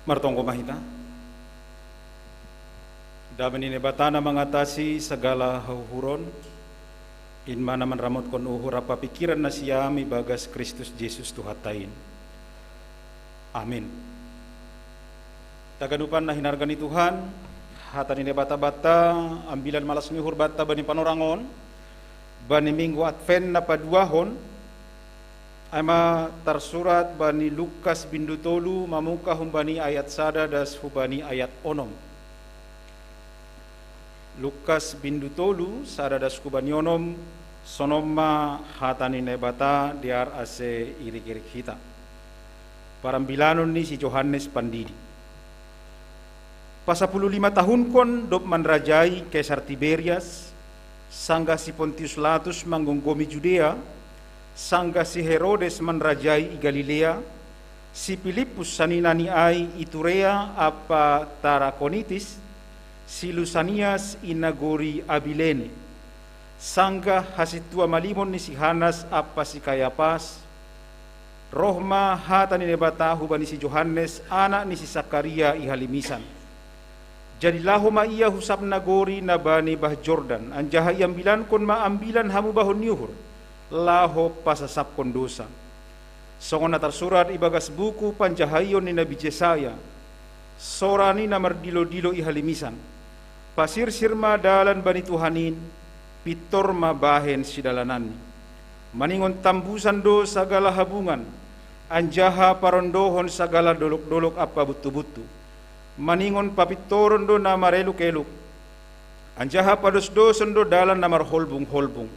Martonggo ma hita. Dame ni Naibata na mangatasi sagala hauhuron, in ma na manramotkon uhur ampa pingkiran nasiam ibagas Kristus Jesus Tuhanta in. Amin. Haganupan na hinarga ni Tuhan, hata ni Naibata banta, ambilan malas ni uhur banta bani panorang on, bani minggu Advent na paduahon, Ai ma tarsurat bani Lukas bindu tolu, mamuka humbani ayat sada das hubani ayat onom. Lukas bindu tolu, sada das hubani onom. Sonom ma hata ni Naibata, dear ase irik-irik hita. Parambilanon ni si Johannes Pandidi. Pasapuluh lima tahunkon dob manrajai Kesar Tiberias, sanggah si Pontius Latus manggomgomi Judea, sanggah si Herodes manrajai i Galilea, si Pilippus sanina ni ai Iturea ampa Tarakonitis, si Lusanias i nagori Abilene, sanggah hasintua malimon ni si Hanas ampa si Kayapas, roh ma hata ni Naibata hubani si Johannes, anak ni si Sakaria i halimisan. Jadi laho ma ia hu sab nagori na bani bah Jordan, anjaha iambilankon ma ambilan hamubahon ni uhur, laho pasasapkon dosa. Songon na tarsurat ibagas buku panjahaion ni Nabi Jesaya, sora ni na mardilo-dilo i halimisan: Pasirsir ma dalan bani Tuhan in, pintor ma bahen sidalananni. Maningon tambusan do sagala habungan, anjaha parondohon sagala dolok-dolok ampa buntu-buntu. Maningon papintoron do na mareluk-eluk, anjaha padosdoson do dalan na marholbung-holbung.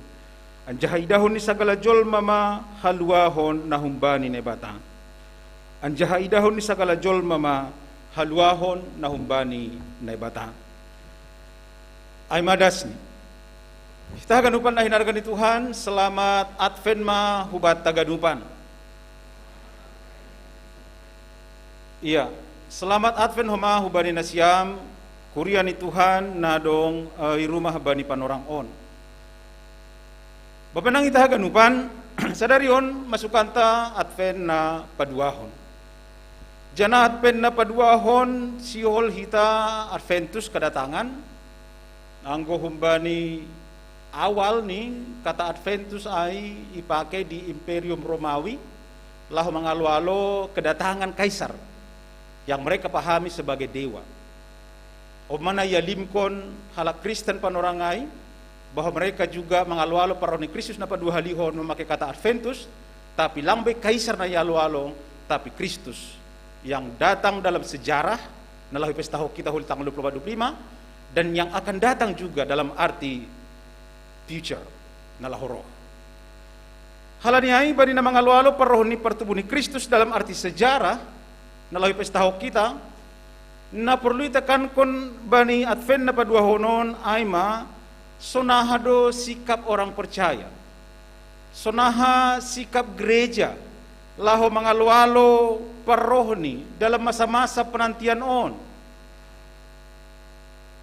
Anjaha idahon ni sagala jolma ma haluahon na humbani Naibata. Anjaha idahon ni sagala jolma ma haluahon na humbani Naibata. Ai ma dasni. Hita haganupan na hinarga ni Tuhan, selamat Advent ma hubanta ganupan. Iya, selamat Advent homa hubani nasiam, kuria ni Tuhan na dong, eh, i rumah bani panorang on. Bapa inang hita haganupan, sadari on masukanta Advent na paduahon. Janah Advent na paduahon sihol hita Adventus, kedatangan, anggo humbani awal ni kata Adventus ai ipake di Imperium Romawi, laho mangalo-alo kedatangan kaisar yang mereka pahami sebagai dewa. On ma na ialimkon halak Kristen panorang ai, bahwa mereka juga mangalo-alo parroh ni Kristus na paduahalihon memakai kata Adventus, tapi lang be kaisar na ialo-alo, tapi Kristus yang datang dalam sejarah, na laho ipestahon hita huli tanggal dua puluh empat, dua puluh lima, dan yang akan datang juga dalam arti future, na laho roh. Halani ai, bani na mangalo-alo parroh ni partubuh ni Kristus dalam arti sejarah, na laho ipestahon hita, na porlu itekankon bani Advent na paduahon on ai ma, sonaha do sikap orang percaya, sonaha sikap gereja laho mangalo-alo parrohni dalam masa-masa penantian on.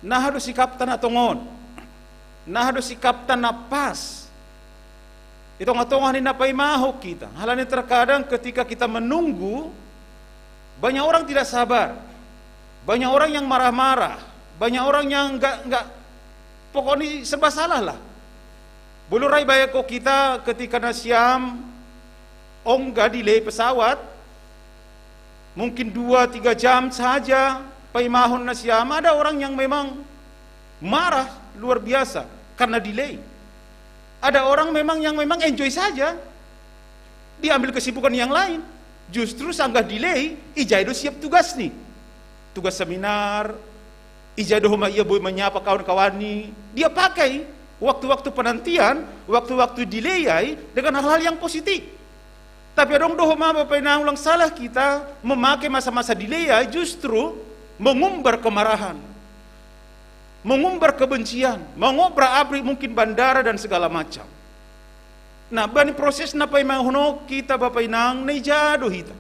Naha do sikapta na tongon, naha do sikapta na pas i tongah-tongah ni na paimahon hita. Halani terkadang ketika kita menunggu, banyak orang tidak sabar, banyak orang yang marah-marah, banyak orang yang enggak, enggak, pokoknya serba salah lah. Bolo ra ibahenkon hita ketika nasiam ongga delay pesawat, mungkin dua tiga jam saja paimahon nasiam, ada orang yang memang marah luar biasa karena delay. Ada orang memang yang memang enjoy saja, diambil kesibukan yang lain. Justru sanggah delay, ijai do siap tugasni. Tugas seminar, ijai do homa ia boi menyapa kawan-kawanni. Dia pakai waktu-waktu penantian, waktu-waktu delay ai dengan hal-hal yang positif. Tapi adong do homa, Bapa Inang, ulang salah kita memakai masa-masa delay ai justru mengumbar kemarahan, mengumbar kebencian, mengobrak-abrik mungkin bandara dan segala macam. Nah, bani proses na paimahon hita, Bapa Inang, na ija do hita.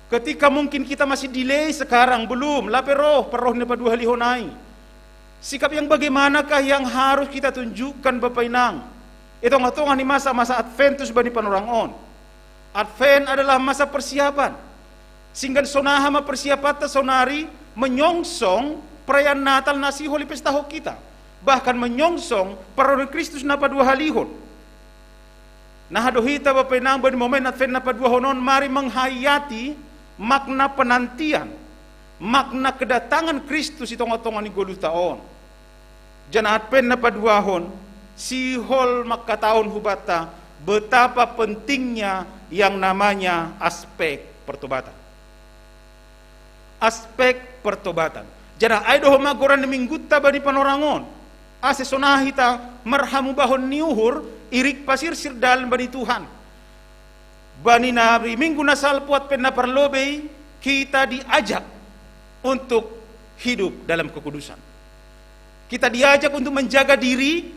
Ketika mungkin kita masih delay sekarang, belum, lape roh parroh na paduahalihon ai. Sikap yang bagaimanakah yang harus kita tunjukkan, Bapa Inang, i tongah-tongah ni masa-masa Adventus bani panorang on? Advent adalah masa persiapan. Singgan sonaha ma persiapanta sonari menyongsong perayaan Natal na sihol ipestahon hita, bahkan menyongsong parroh ni Kristus na paduahalihon. Naha do hita, Bapa Inang, bani momen Advent na paduahon on mari menghayati makna penantian, makna kedatangan Kristus i tongah-tongah ni goluhta on. Janah Advent na paduahon sihol mangkatahon hubanta betapa pentingnya yang namanya aspek pertobatan. Aspek pertobatan. Janah ai do homa goran ni minggutta bani panorang on, ase sonaha hita marhamubahon ni uhur, irik pasirsir dalan bani Tuhan. Bani na ri minggu na salpu atpen na parlobei, kita diajak untuk hidup dalam kekudusan. Kita diajak untuk menjaga diri,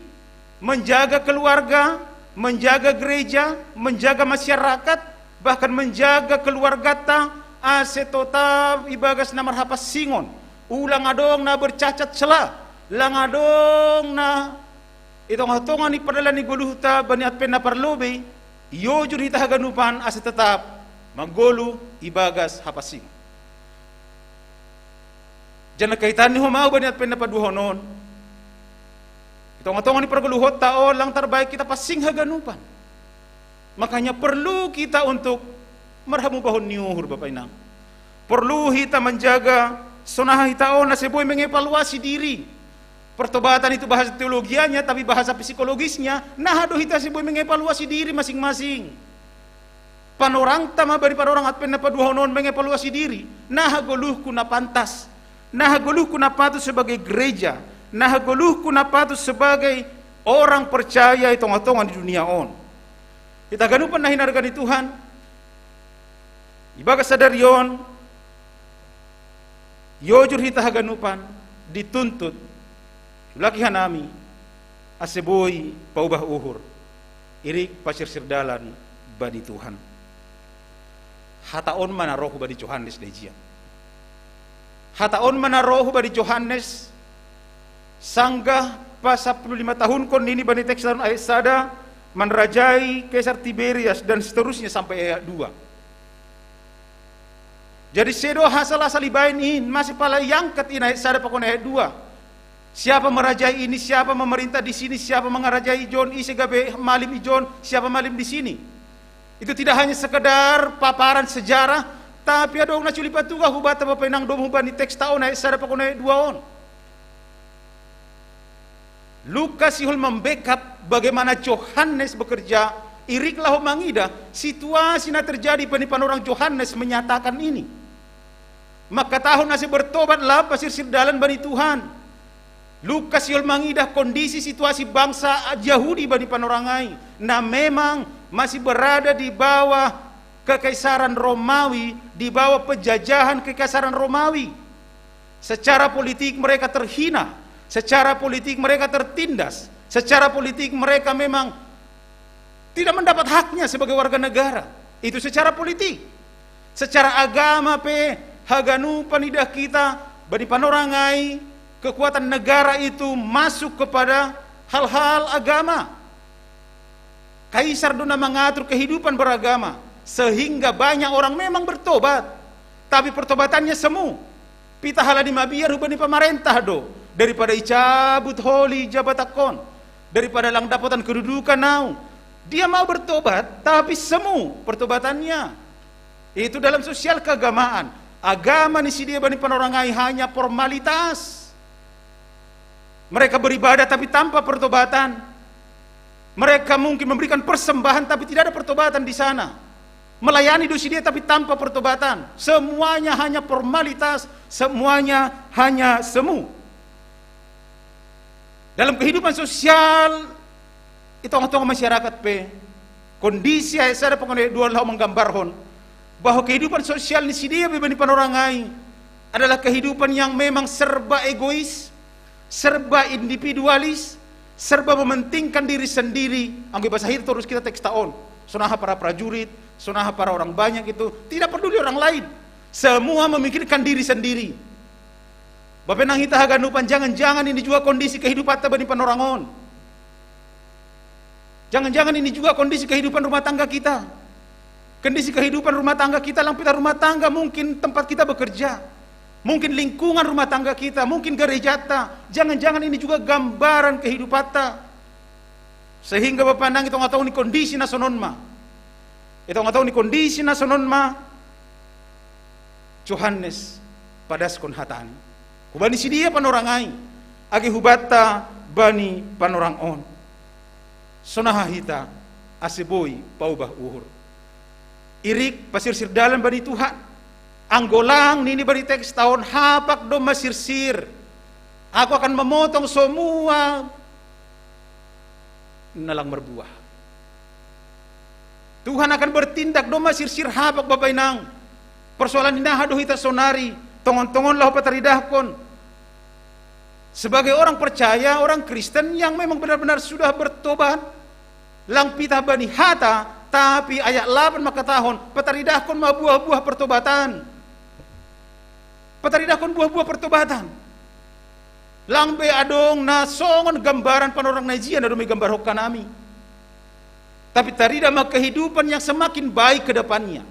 menjaga keluarga, menjaga gereja, menjaga masyarakat, bahkan menjaga keluargata, ase totap ibagas na marhapansingon, ulang adong na bercacat cela, lang adong na i tongah-tongah ni pardalan ni goluhta bani atpen na parlobei, iojur hita haganupan ase tetap manggoluh ibagas hapansingon. Janah kaitanni homa bani atpen na paduahon on, i tongah-tongah ni pargoluhonta on lang tarbahen kita pansing haganupan. Makanya perlu kita untuk marhamubahon ni uhur, Bapa Inang. Perlu hita manjaga sonaha hita on ase boi mengevaluasi diri. Pertobatan itu bahasa teologianya, tapi bahasa psikologisnya, naha do hita ase boi mengevaluasi diri masing-masing. Panorangta ma bani panorang atpen na paduahon on mengevaluasi diri. Naha goluhku na pantas, naha goluhku na patut sebagai gereja, naha goluhku na patut sebagai orang percaya i tongah-tongah ni dunia on. Hita haganupan na hinarga ni Tuhan, ibagas sadari on, iojur hita haganupan dituntut, iulaki hanami ase boi paubah uhur, irik pasirsir dalan bani Tuhan. Hata on ma na roh bani Johannes daijia. Hata on ma na roh bani Johannes, sanggah pasampulu lima tahunkon nini bani teks on ayat sada, manrajai Kaisar Tiberias, dan seterusnya sampai ayat dua. Jadi sedo asal-asal ibahen in, masih pala iangkat in ayat sada pakon ayat dua. Siapa merajai ini, siapa memerintah di sini, siapa mengarajai ijon, ise gabe malim ijon, siapa malim di sini. Itu tidak hanya sekedar paparan sejarah, tapi adong na siulipatuga hubata Bapa Inang domu bani teksta on ayat sada pakon ayat dua on. Lukas sihol membackup bagaimana Johannes bekerja, irik laho mangidah situasi na terjadi bani panorang Johannes menyatakan ini. Maka tahun ase bertobat laho pasirsir dalan bani Tuhan. Lukas sihol mangidah kondisi situasi bangsa Yahudi bani panorang ai, na memang masih berada di bawah kekaisaran Romawi, di bawah penjajahan kekaisaran Romawi. Secara politik mereka terhina, secara politik mereka tertindas, secara politik mereka memang tidak mendapat haknya sebagai warga negara. Itu secara politik. Secara agama pe, haganupan idah hita bani panorang ai, kekuatan negara itu masuk kepada hal-hal agama. Kaisar do na mengatur kehidupan beragama, sehingga banyak orang memang bertobat, tapi pertobatannya semu. Pita halani mabiar hubani pamarentah do, daripada icabut holi jabatankon, daripada lang dapotan kedudukan au. Dia mau bertobat, tapi semu pertobatannya. Itu dalam sosial keagamaan. Agama ni sidea bani panorang ai hanya formalitas. Mereka beribadah tapi tanpa pertobatan. Mereka mungkin memberikan persembahan tapi tidak ada pertobatan di sana. Melayani do sidea tapi tanpa pertobatan. Semuanya hanya formalitas, semuanya hanya semu. Dalam kehidupan sosial i tongah-tongah masyarakat pe, kondisi ayat sada pakon ayat dua laho manggambarhon bahwa kehidupan sosial ni sidea pe bani panorang ai adalah kehidupan yang memang serba egois, serba individualis, serba mementingkan diri sendiri. Anggo ibasa hita torus hita teksta on, sonaha para prajurit, sonaha para orang banyak itu, tidak peduli orang lain. Semua memikirkan diri sendiri. Bapa Inang, hita haganupan, jangan-jangan ini juga kondisi kehidupanta bani panorang on. Jangan-jangan ini juga kondisi kehidupan rumah tangga kita. Kondisi kehidupan rumah tangga kita, lang pita rumah tangga, mungkin tempat kita bekerja, mungkin lingkungan rumah tangga kita, mungkin gerejata. Jangan-jangan ini juga gambaran kehidupanta. Sehingga Bapa Inang, i tongah-tongah ni kondisi na sonon ma, i tongah-tongah ni kondisi na sonon ma Johannes padaskon hatani hubani sidea panorang ai, age hubanta bani panorang on. Sonaha hita Ase boi paubah uhur. Irik pasirsir dalan bani Tuhan. Anggo lang nini bani teks ta on, hapak do masirsir. Aku akan memotong semua na lang marbuah. Tuhan akan bertindak do masirsir hapak, Bapa Inang. Persoalan ni aha do hita sonari, tongon-tongon laho pataridahkon. Sebagai orang percaya, orang Kristen yang memang benar-benar sudah bertobat, lang pitah bani hata, tapi ayat lapan mangkatahon, pataridahkon ma buah-buah pertobatan. Pataridahkon buah-buah pertobatan. Lang be adong na songon gambaran panorang na ijia na domi gambarhon hanami. Tapi taridah ma kehidupan yang semakin baik ke depannya.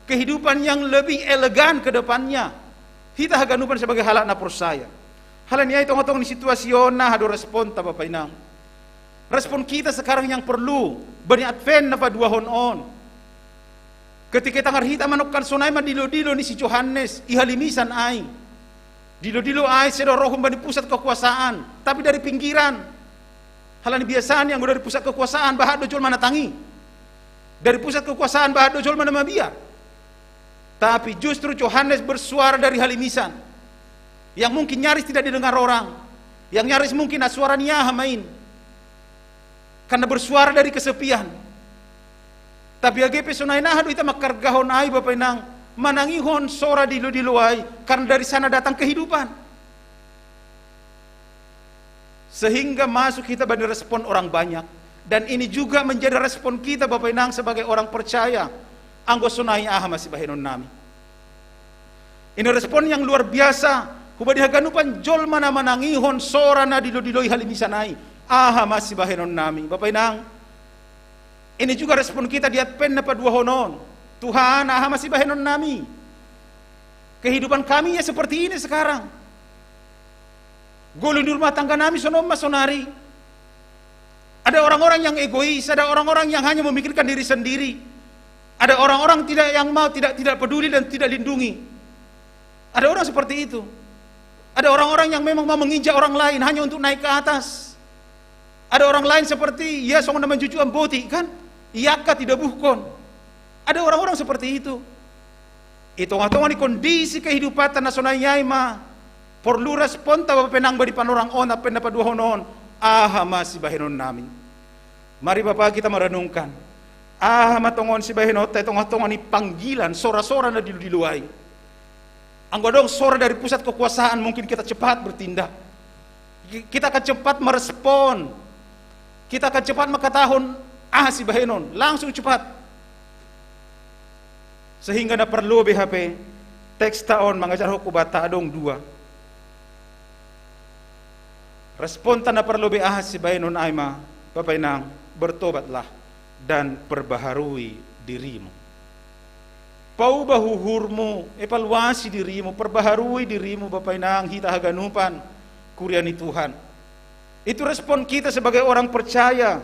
Kehidupan yang lebih elegan ke depannya. Hita haganupan sebagai halak na porsaya. Halani ai tonga-tonga ni situasi on, aha do responta, Bapa Inang? Respon kita sekarang yang perlu bani Advent na paduahon on. Ketika tangar hita manongkan sonai ma dilo-dilo ni si Johannes i halimisan ai. Dilo-dilo ai sedo rohum bani pusat kekuasaan, tapi dari pinggiran. Halani biasanya anggo dari pusat kekuasaan bahat do jolma na tangi. Dari pusat kekuasaan bahat do jolma na mabiar. Tapi justru Johannes bersuara dari halimisan, yang mungkin nyaris tidak didengar orang, yang nyaris mungkin, ah, suara ni aha ma in, karena bersuara dari kesepian. Tapi age pe sonai, aha do hita mangkargahon ai, Bapa Inang, manangihon sora dilo-dilo ai, karena dari sana datang kehidupan. Sehingga masuk hita bani respon orang banyak. Dan ini juga menjadi respon kita, Bapa Inang, sebagai orang percaya. Anggo sonai, aha ma sibahenon nami? Ini respon yang luar biasa. Hubani haganupan jolma na manangihon sora na dilo-dilo i halimisan ai. Aha ma sibahenon nami, Bapa Inang? Ini juga respon kita di Advent na paduahon on. Tuhan, aha ma sibahenon nami? Kehidupan kami ya seperti ini sekarang. Goluh ni rumah tangga nami sonon ma sonari. Ada orang-orang yang egois, ada orang-orang yang hanya memikirkan diri sendiri. Ada orang-orang tidak, yang mau, tidak, tidak peduli dan tidak lindungi. Ada orang seperti itu. Ada orang-orang yang memang mau menginjak orang lain hanya untuk naik ke atas. Ada orang lain seperti, ya, songon na manjujuan boti, kan? Iangkat, idabuhkon. Ada orang-orang seperti itu. I tonga-tonga ni kondisi kehidupanta na sonai ai ma porlu responta, Bapa Inang, bani panorang on, Advent na paduahon on. Aha ma sibahenon nami? Mari, Bapa, kita merenungkan. Aha ma tongon sibahenonta i tonga-tonga ni panggilan, sora-sora na dilo-dilo ai? Anggo adong sora dari pusat kekuasaan, mungkin kita cepat bertindak. Ki-, kita akan cepat merespon. Kita akan cepat mangkatahon, aha sibahenon, langsung cepat. Sehingga na parlobei hape, teksta on mangajarhon hubanta adong dua. Responta na parlobei, aha sibahenon ai ma, Bapa Inang? Bertobatlah dan perbaharui dirimu. Paubah uhurmu, evaluasi dirimu, perbaharui dirimu, Bapa Inang, hita haganupan kuria ni Tuhan. Itu respon kita sebagai orang percaya.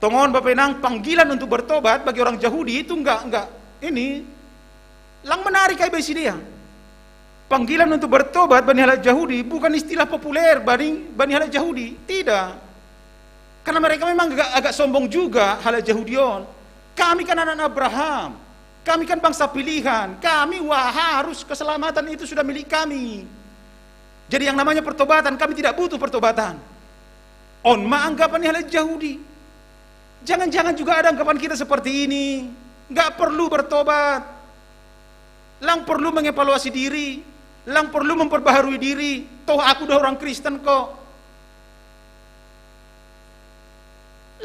Tongon, Bapa Inang, panggilan untuk bertobat bagi orang Jahudi itu enggak, enggak, ini, lang menarik ai bagi sidea. Panggilan untuk bertobat bani halak Jahudi bukan istilah populer bani, bani halak Jahudi. Tidak. Karena mereka memang agak, agak sombong juga, halak Jahudi on. Kami kan anak Abraham. Kami kan bangsa pilihan. Kami, wah, harus keselamatan itu sudah milik kami. Jadi yang namanya pertobatan, kami tidak butuh pertobatan. On ma anggapan ni halak Jahudi. Jangan-jangan juga ada anggapan kita seperti ini. Nggak perlu bertobat. Lang perlu mengevaluasi diri. Lang perlu memperbaharui diri. Toh aku dah orang Kristen kok.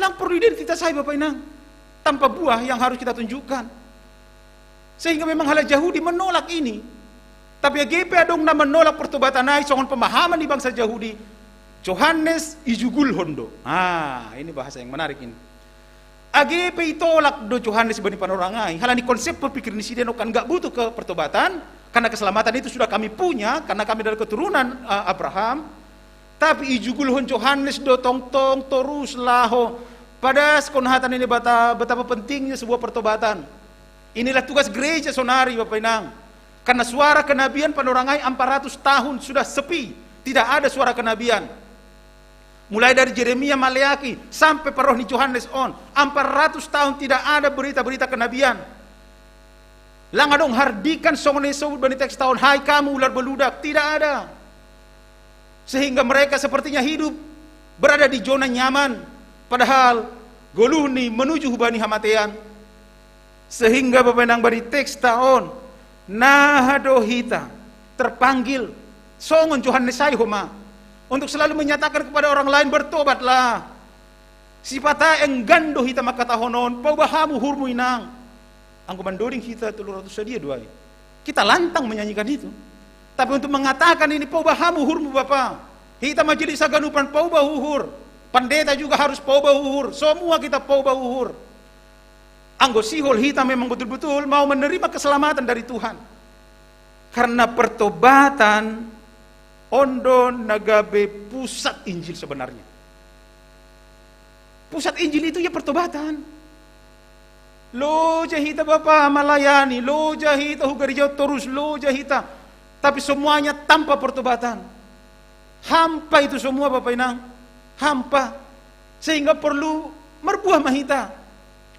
Lang perlu identitas ai, Bapa Inang. Tanpa buah yang harus kita tunjukkan. Sehingga memang halak Jahudi menolak ini. Tapi age pe adong na menolak pertobatan ai songon pemahaman di bangsa Jahudi, Johannes ijugulhon do. Ah, ini bahasa yang menarik ini. Age pe itolak do Johannes bani panorang ai, halani konsep berpikir ni sidea on kan nggak butuh ke pertobatan, karena keselamatan itu sudah kami punya, karena kami dari keturunan, eh, Abraham. Tapi ijugulhon Johannes do tongtong torus laho padaskon hata ni Naibata, betapa pentingnya sebuah pertobatan. Inilah tugas gereja sonari, Bapa Inang. Karena suara kenabian panorang ai empat ratus tahun sudah sepi, tidak ada suara kenabian. Mulai dari Jeremia, Maleaki, sampai pa roh ni Johannes on. Empat ratus tahun tidak ada berita-berita kenabian. Langa dong hardikan songon na isobut bani teks ta on, "Hai kamu ular beludak," tidak ada. Sehingga mereka sepertinya hidup berada di zona nyaman, padahal goluhni menuju hubani hamatean. Sehingga Bapa Inang, bani teks ta on, naha do hita terpanggil songon Johannes ai homa, untuk selalu menyatakan kepada orang lain, "Bertobatlah." Sipata enggan do hita mangkatahon on, "Pauba hamu uhurmu, Inang." Anggo mandoding hita tolu ratus sadia do ai, kita lantang menyanyikan itu. Tapi untuk mengatakan ini, "Pauba hamu uhurmu, Bapa," hita majelis haganupan pauba uhur, pandeta juga harus pauba uhur, semua kita pauba uhur. Anggo sihol hita memang betul-betul mau menerima keselamatan dari Tuhan. Karena pertobatan on do na gabe pusat Injil sebenarnya. Pusat Injil itu ya pertobatan. Loja hita Bapa melayani, loja hita hu gareja on torus, loja hita. Tapi semuanya tanpa pertobatan. Hampa itu semua, Bapa Inang. Hampa. Sehingga perlu marbuah ma hita.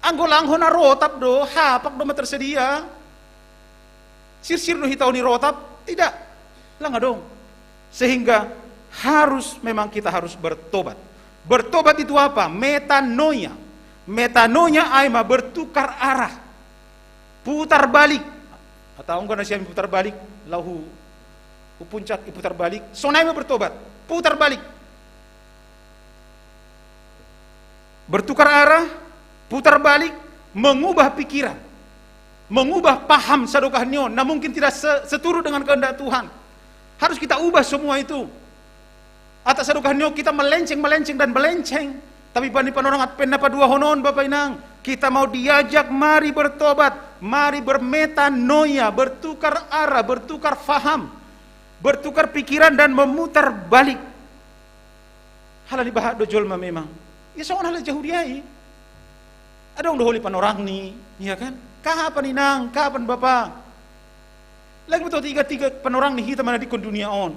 Anggo lang hona rotap do, hapak do ma tersedia. Sirsir do hita on i rotap? Tidak. Langa dong. Sehingga harus, memang kita harus bertobat. Bertobat itu apa? Metanoia. Metanoia ai ma bertukar arah. Putar balik. Atau anggo na sian putar balik, laho hu, hu puncak i putar balik. Sonai ma bertobat. Putar balik. Bertukar arah, putar balik, mengubah pikiran, mengubah paham sadokah ni on, na mungkin tidak se-, seturut dengan kehendak Tuhan. Harus kita ubah semua itu. Ata sadokah ni on kita melenceng, melenceng, dan melenceng. Tapi bani panorangan pe na paduahon on, Bapa Inang, kita mau diajak, mari bertobat, mari bermetanoia, bertukar arah, bertukar faham, bertukar pikiran, dan memutar balik. Halani bahat do jolma memang. Ya songon halak Jahudi ai. Adong do holi panorangni, iya kan? Kapan, Inang, kapan, Bapa? Lagi boto tiga-tiga panorangni hita manadingkon dunia on.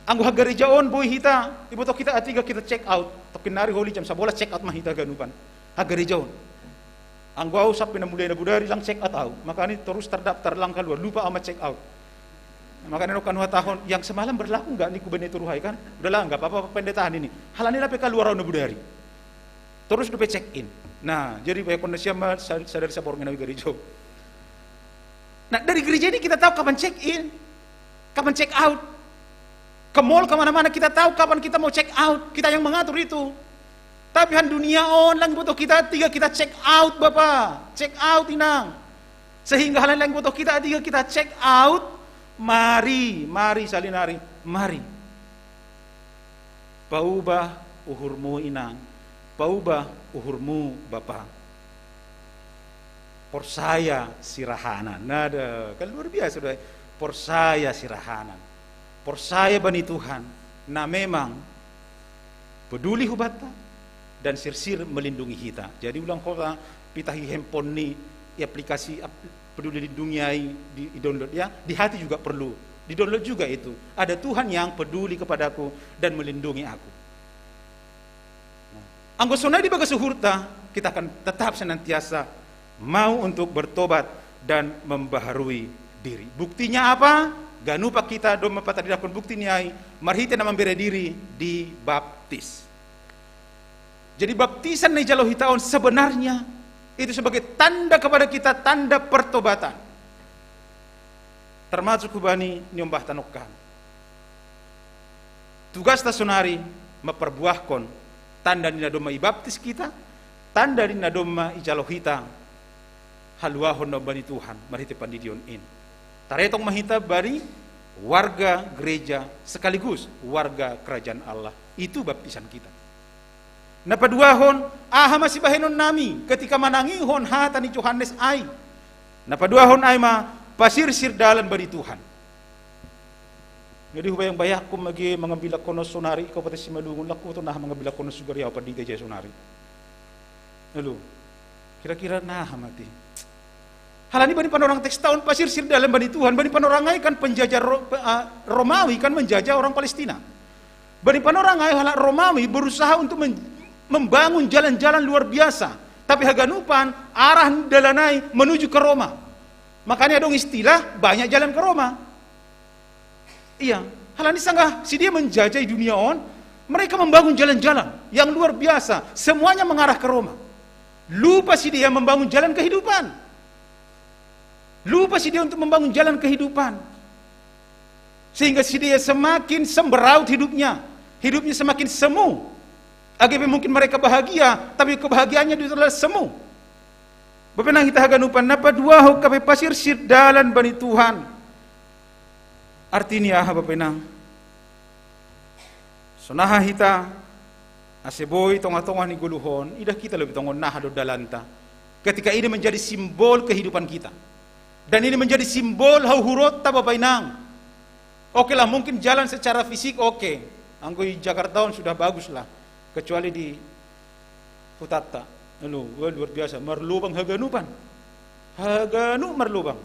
Anggo hagareja on boi hita, iboto hita atiga hita check out. Tongkin nari holi jam sabolas check out ma hita haganupan. Hagareja on. Anggo au sampe na mulai na bodari lang check out au. Makana torus tardaftar lang kaluar, lupa au ma check out. Makana nangkin huhatahon, "Yang semalam berlaku nggak?" Ningku bani toruhai kan. "Udahlah, nggak apa-apa, pendeta ini." Halani lape kaluar au na bodari. Torus dope check in. Nah, jadi bayakkon nasiam ma sa-, sadari saborngin au i gareja on. Nah, dari gereja ini kita tahu kapan check in, kapan check out. Ke mall, kemana-mana kita tahu kapan kita mau check out. Kita yang mengatur itu. Tapi han dunia on, lang boto hita atiga hita check out, Bapa. Check out, Inang. Sehingga halani lang boto hita atiga hita check out. Mari, mari saonari, mari. Paubah uhurmu, Inang. Paubah uhurmu, Bapa. Porsaya sirahanan. Nada, kan luar biasa do ai. Porsaya sirahanan. Porsaya bani Tuhan. Na memang peduli hubanta dan sirsir melindungi hita. Jadi ulang hona pitahi handphone ni, i aplikasi ap-, Peduli Lindungi ai di, di download ya. Di hati juga perlu. Di download juga itu. Ada Tuhan yang peduli kepadaku dan melindungi aku. Nah, anggo sonai di bagas uhurta, kita akan tetap senantiasa mau untuk bertobat dan membaharui diri. Buktinya apa? Ganup hita domma patandahon bukti ni ai, marhite na mambere diri dibaptis. Jadi baptisan na ijalo hita on sebenarnya itu sebagai tanda kepada kita, tanda pertobatan. Termasuk hubani ni ombahta nongkan. Tugasta sonari mamparbuahkon tanda ni na domma ibaptis hita, tanda ni na domma ijalo hita haluahon na umbani Tuhan marhite pandidion in. Taretong ma hita bani warga gereja sekaligus warga kerajaan Allah. Itu baptisan kita. Na paduahon, aha ma sibahenonnami ketika manangihon hata ni Johannes ai? Na paduahon ai ma pasirsir dalan bani Tuhan. Jadi hubayang-bayangkon ma ge mangambilangkon sonari i Kabupaten Simalungun, lang huboto naha mangambilangkon sugar ya pandita ja sonari. Lalu, kira-kira naha ma ate? Halani bani panorang teks ta on pasirsir dalan bani Tuhan, bani panorang ai kan penjajah Ro-, pe-, ah, Romawi kan menjajah orang Palestina. Bani panorang ai halak Romawi berusaha untuk men-, membangun jalan-jalan luar biasa. Tapi haganupan arah dalanai menuju ke Roma. Makanya dong istilah banyak jalan ke Roma. Iya, halani sanggah si dia menjajah dunia on, mereka membangun jalan-jalan yang luar biasa, semuanya mengarah ke Roma. Lupa si dia membangun jalan kehidupan. Lupa si dia untuk membangun jalan kehidupan. Sehingga si dia semakin semberaut hidupnya. Hidupnya semakin semu. Age pe mungkin mereka bahagia, tapi kebahagiaannya itu adalah semu. Bapa inang hita haganupan, napa dua ho ka pe pasirsir dalan bani Tuhan. Artinya aha bapa inang? So naha hita, ase boi tonga-tonga ni goluhon, idah kita lebih tongon naha do dalanta. Ketika ini menjadi simbol kehidupan kita. Dan ini menjadi simbol hauhurotta bapa inang. Oke lah, mungkin jalan secara fisik oke. Anggo i Jakarta on sudah bagus lah. Kecuali di hutatta. Anu, wah, luar biasa. Marlobang haganupan. Haganu marlobang.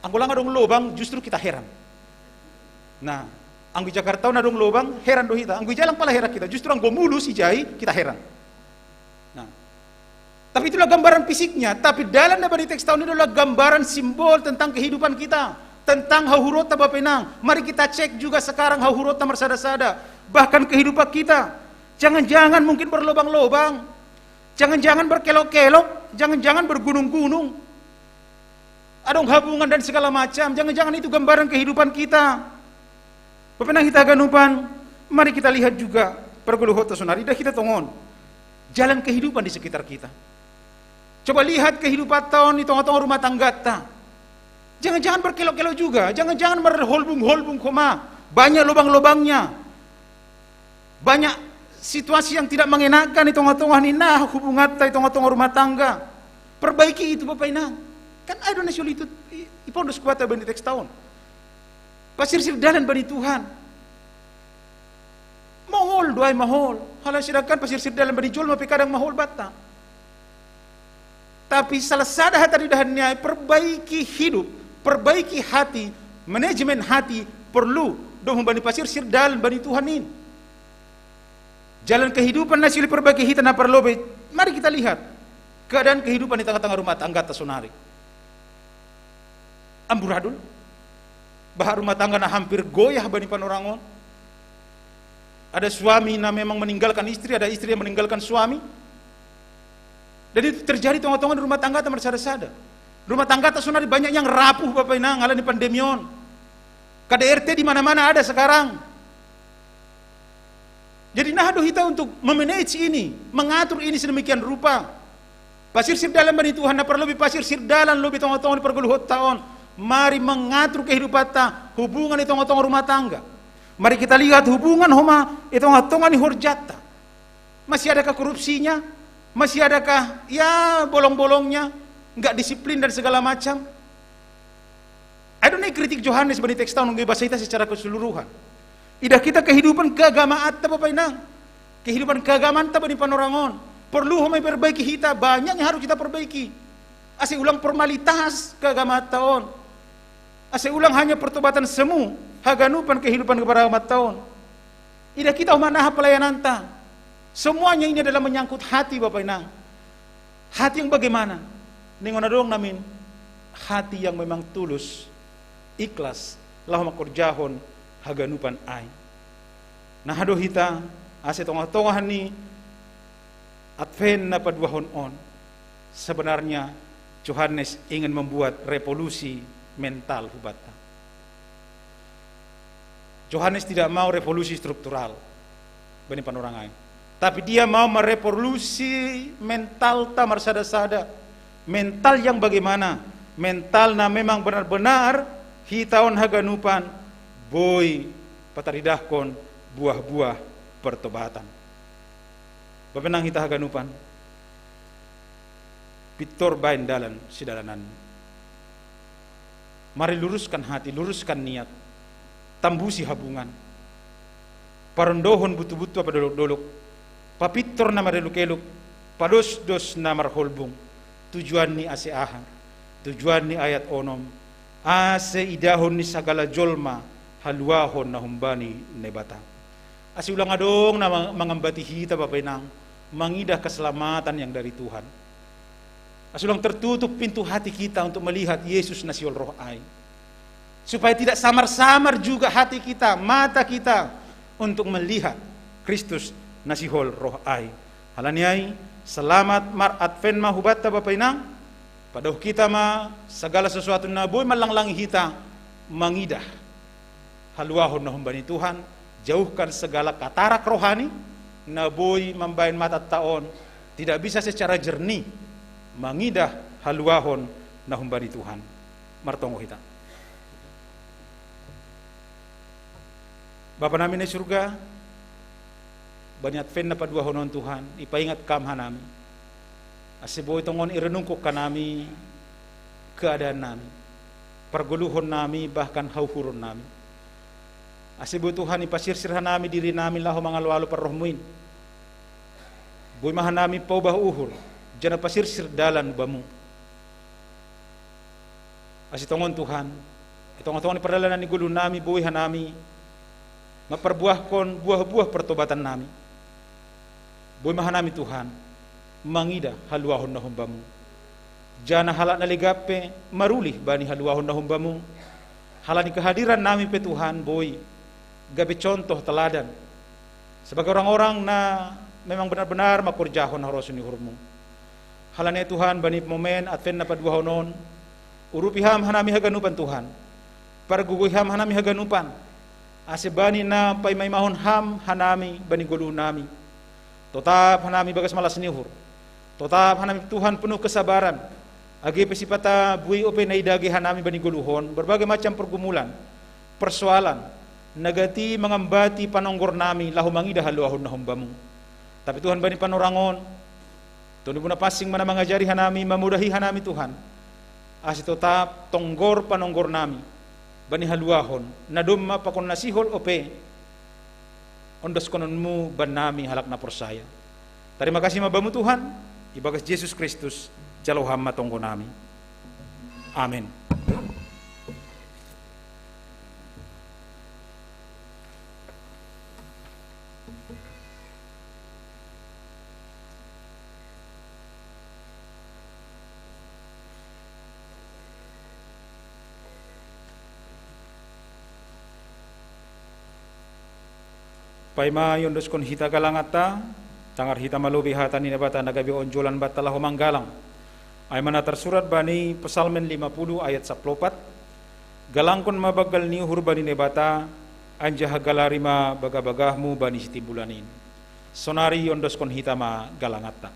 Anggo langa dong lobang, justru kita heran. Nah, anggo i Jakarta on adong lobang, heran do hita. Anggo i jalang pala heran kita. Justru anggo mulus i jai, kita heran. Nah, tapi itulah gambaran fisiknya. Tapi dalan na bani teks taon itu adalah gambaran simbol tentang kehidupan kita, tentang hauhurotta bapa inang. Mari kita cek juga sekarang hauhurotta marsada-sada, bahkan kehidupan kita. Jangan-jangan mungkin berlobang-lobang, jangan-jangan berkelok-kelok, jangan-jangan bergunung-gunung. Adong habungan dan segala macam. Jangan-jangan itu gambaran kehidupan kita. Bapa inang hita haganupan, mari kita lihat juga pargoluhonta sonari, idah hita tongon jalan kehidupan di sekitar kita. Coba lihat kehidupanta on di tonga-tonga rumah tanggata. Jangan-jangan berkelok-kelok juga, jangan-jangan marholbung-holbung homa, banyak lobang-lobangnya. Banyak situasi yang tidak mengenakan di tonga-tonga ni naha hubunganta di tonga-tonga rumah tangga. Perbaiki itu bapa inang. Kan ai do na sihol itu i, ipondos kubata bani teks taon. Pasirsir dalan bani Tuhan. Mahol do ai mahol. Halani sedangkan pasirsir dalan bani jolma pe kadang mahol banta. Tapi salah sada hata di dahan ni ai, perbaiki hidup, perbaiki hati, manajemen hati porlu do humbani pasirsir dalan bani Tuhan in. Jalan kehidupan na sihol iperbaiki hita na parlobei. Mari kita lihat keadaan kehidupan di tengah-tengah rumah tanggata sonari. Amburadul. Bahat rumah tangga na hampir goyah bani panorang on. Ada suami na memang meninggalkan istri, ada istri yang meninggalkan suami. Dan itu terjadi tonga-tonga di rumah tanggata marsada-sada. Rumah tanggata sonari banyak yang rapuh bapa inang, ala ni pandemi on. K D R T di mana-mana ada sekarang. Jadi naha do hita untuk memanage ini, mengatur ini sedemikian rupa. Pasirsir dalan bani Tuhan, na parlobei pasirsir dalan lobei tonga-tonga ni pargoluhonta on. Mari mengatur kehidupanta, hubungan di tonga-tonga rumah tangga. Mari kita lihat hubungan homa di tonga-tonga ni horjanta. Masih adakah korupsinya? Masih adakah, ya, bolong-bolongnya? Nggak disiplin dan segala macam. Ai do na ikritik Johannes bani teks taon, anggo ibasa hita secara keseluruhan. Idah hita kehidupan keagamaanta bapa inang. Kehidupan keagamaanta bani panorang on. Porlu homa iperbaiki hita, banyak yang harus kita perbaiki. Ase ulang formalitas keagamaanta on. Ase ulang hanya pertobatan semu, haganupan kehidupan keberagamaanta on. Idah hita homa naha pelayananta. Semuanya ini adalah menyangkut hati bapa inang. Hati yang bagaimana? Ningon adong namin, hati yang memang tulus, ikhlas, laho mangkorjahon haganupan ai. Naha do hita, ase tonga-tonga ni Advent na paduahon on. Sebenarnya Johannes ingin membuat revolusi mental hubanta. Johannes tidak mau revolusi struktural bani panorang ai. Tapi dia mau merevolusi mentalta marsada-sada. Mental yang bagaimana? Mental na memang benar-benar hita on haganupan boi pataridahkon buah-buah pertobatan. Bapa inang hita haganupan, pintor baen dalan sidalanan. Mari luruskan hati, luruskan niat, tambusi habungan, parondohon butubutu apa dolok-dolok, papintor na mareluk-eluk, padosdos na marholbung. Tujuan ni ase aha? Tujuan ni ayat onom, ase idahon ni sagala jolma haluahon na humbani Naibata. Asi ulang adong na mangambati hita Bapa Inang, mangidah keselamatan yang dari Tuhan. Asi ulang tertutup pintu hati kita untuk melihat Yesus na sihol roh ai. Supaya tidak samar-samar juga hati kita, mata kita untuk melihat Kristus na sihol roh ai. Halani ai, selamat mar-Advent ma hubanta Bapa Inang. Padaoh hita ma sagala sesuatu na boi manlanglangi hita mangidah haluahon na humbani Tuhan, jauhkan segala katarak rohani na boi mambahen matanta on tidak bisa secara jernih mangidah haluahon na humbani Tuhan. Martonggo hita. Bapa nami na i surga, bani Advent na paduahon on Tuhan, ipaingat Kam hanami, ase boi tongon irenungkon hanami keadaan nami, pargoluhon nami, bahkan hauhuron nami. Ase boi Tuhan ipasirsir hanami diri nami laho mangaloalo parrohmu in. Boi ma hanami paubah uhur, janah pasirsir dalan Bamu. Ase tongon Tuhan, i tongah-tongah ni pardalanan ni goluh nami boi hanami mamparbuahkon buah-buah partobatan nami. Boi ma hanami Tuhan mangidah haluahon na humbamu. Janah halak na legan pe marulih bani haluahon na humbamu. Halani kehadiran nami pe Tuhan boi gabe contoh teladan sebagai orang-orang na memang benar-benar mangkorjahon harosuh ni uhurmu. Halani Tuhan bani momen Advent na paduahon on, urupi Ham hanami haganupan Tuhan. Pargogoi Ham hanami haganupan, ase bani na paima-imahon Ham hanami bani goluh nami. Totap hanami bagas malas ni uhur. Totap hanami Tuhan penuh kesabaran. Age pe sipata buei ope na idage hanami bani goluh on, berbagai macam pergumulan, persoalan, na gati mangambati panonggor nami laho mangidah haluahon na humbamu. Tapi Tuhan bani panorang on, Tondimu na pansing ma na mangajari hanami, mamudahi hanami Tuhan. Ase totap tonggor panonggor nami bani haluahon, na domma pakon na sihol ope ondoskononmu bannami halak na porsaya. Tarima kasih ma Bamu Tuhan, ibagas Jesus Kristus, jalo Ham ma tonggo nami. Amen. Paima iondoskon hita galanganta, tangar hita ma lobei hata ni Naibata na gabe onjolan banta laho manggalang. Ai ma na tarsurat bani Psalmen lima puluh ayat saplopat, "Galangkon ma banggal ni uhur bani Naibata, anjaha galari ma bagah-bagahmu bani sitimbulan in." Sonari iondoskon hita ma galanganta.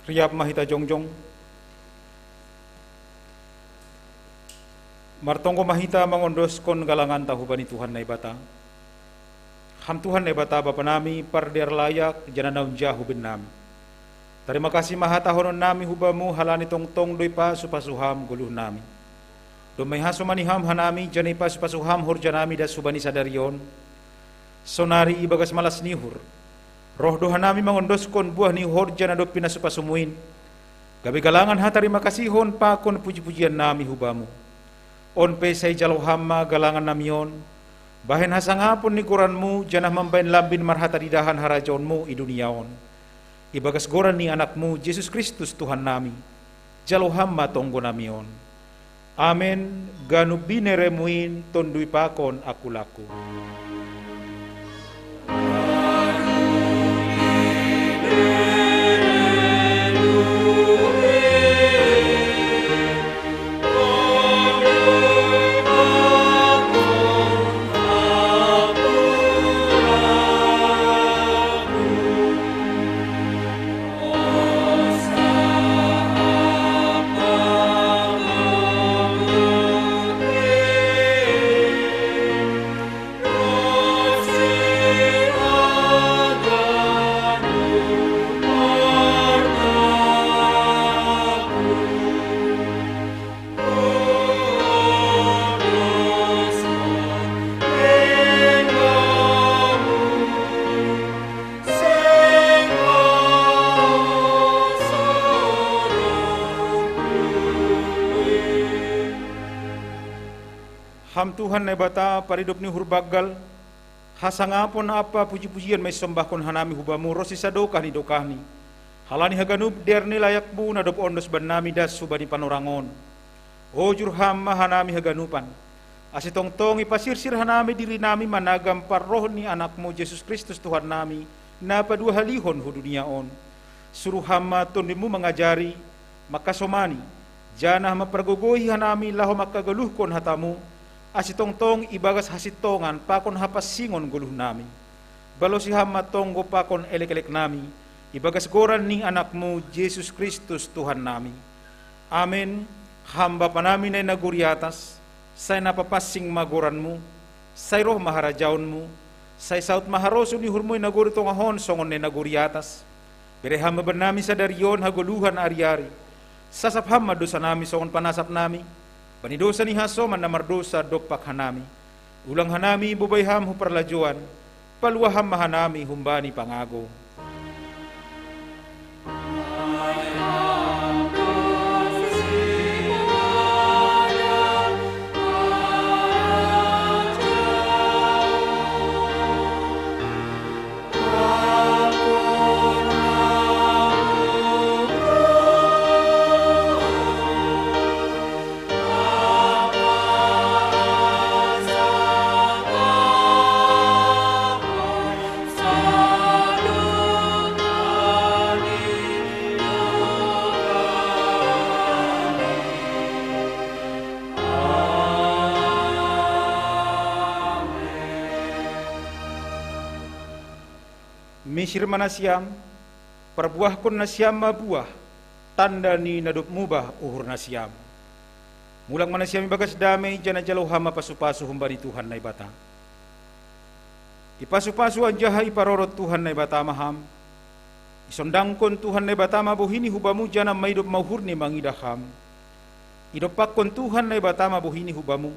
Riap ma hita jongjong. Martonggo ma hita mangondoskon galanganta hubani Tuhan Naibata. Ham Tuhan Naibata Bapa nami, pardear layak, janah naung jahu bennami. Tarima kasih ma hatahononnami hubamu halani tongtong do ipasu-pasu ham goluhnami. Domma ihasomani ham hanami, janah ipasu-pasu ham horjanami das hubani sadari on. Sonari ibagas malas ni uhur, roh do hanami mangondoskon buah ni horja na dob pinasu-pasumu in, gabe galangan hatarima kasihon pakon puji-pujiannami hubamu. On pe sai jalo ham ma galangannami on, bahen hasangapon ni goranmu, janah mambahen lambin marhataridahan harajaonmu i dunia on. Ibagas goran ni Anakmu, Jesus Kristus, Tuhannami, jalo ham ma tonggonami on. Amen. Ganup bineremu in tondui pakon angkulaku. Ham Tuhan Naibata, paridop ni uhur banggal, hasangapon ampa puji-pujian ma isombahkon hanami hubamu ronsi sadokah ni dokahni, halani haganup dear ni layakmu na dob ondos bannami das hubani panorang on. Ojur ham ma hanami haganupan, ase tongtong ipasirsir hanami dirinami managam parroh ni Anakmu Jesus Kristus Tuhannami, na paduahalihon hu dunia on. Suru ham ma TonduyMu mangajari, mangkasomani, janah mampargogohi hanami laho mangkagoluhkon hataMu, ase tongtong ibagas hasintongan pakon hapansingon goluhnami. Balosi ham ma tonggo pakon elek-eleknami, ibagas goran ni Anakmu, Jesus Kristus, Tuhannami. Amen. Ham Bapanami na i nagori atas, sai na papansing ma goranMu, sai roh ma harajaonMu, sai saut ma harosuh ni uhurMu i nagori tongah on songon na i nagori atas. Bere ham ma bannami sadari on hagoluhan ari-ari. Sasap ham ma dousanami songon panasapnami bani dousa ni hasoman na mardousa dompak hanami. Ulang hanami bobai ham hu parlajouan, paluah ham ma hanami humbani pangago. Misir ma nasiam, parbuahkon nasiam ma buah, tanda ni na dob mubah uhur nasiam. Mulak ma nasiam ibagas damei, janah jalo ham ma pasu-pasu humbani Tuhan Naibata. Ipasu-pasu anjaha iparorot Tuhan Naibata ma ham. Isondangkon Tuhan Naibata ma bohini hubamu, janah maidop ma uhurni mangidah ham. Idompakkon Tuhan Naibata ma bohini hubamu,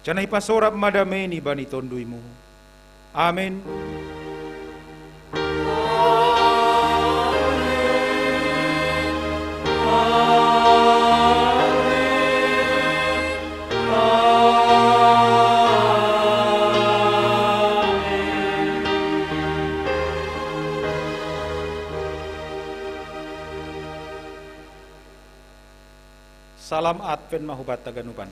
janah ipasorap ma dameini bani tonduymu. Amen. Salam Advent ma hubanta ganupan.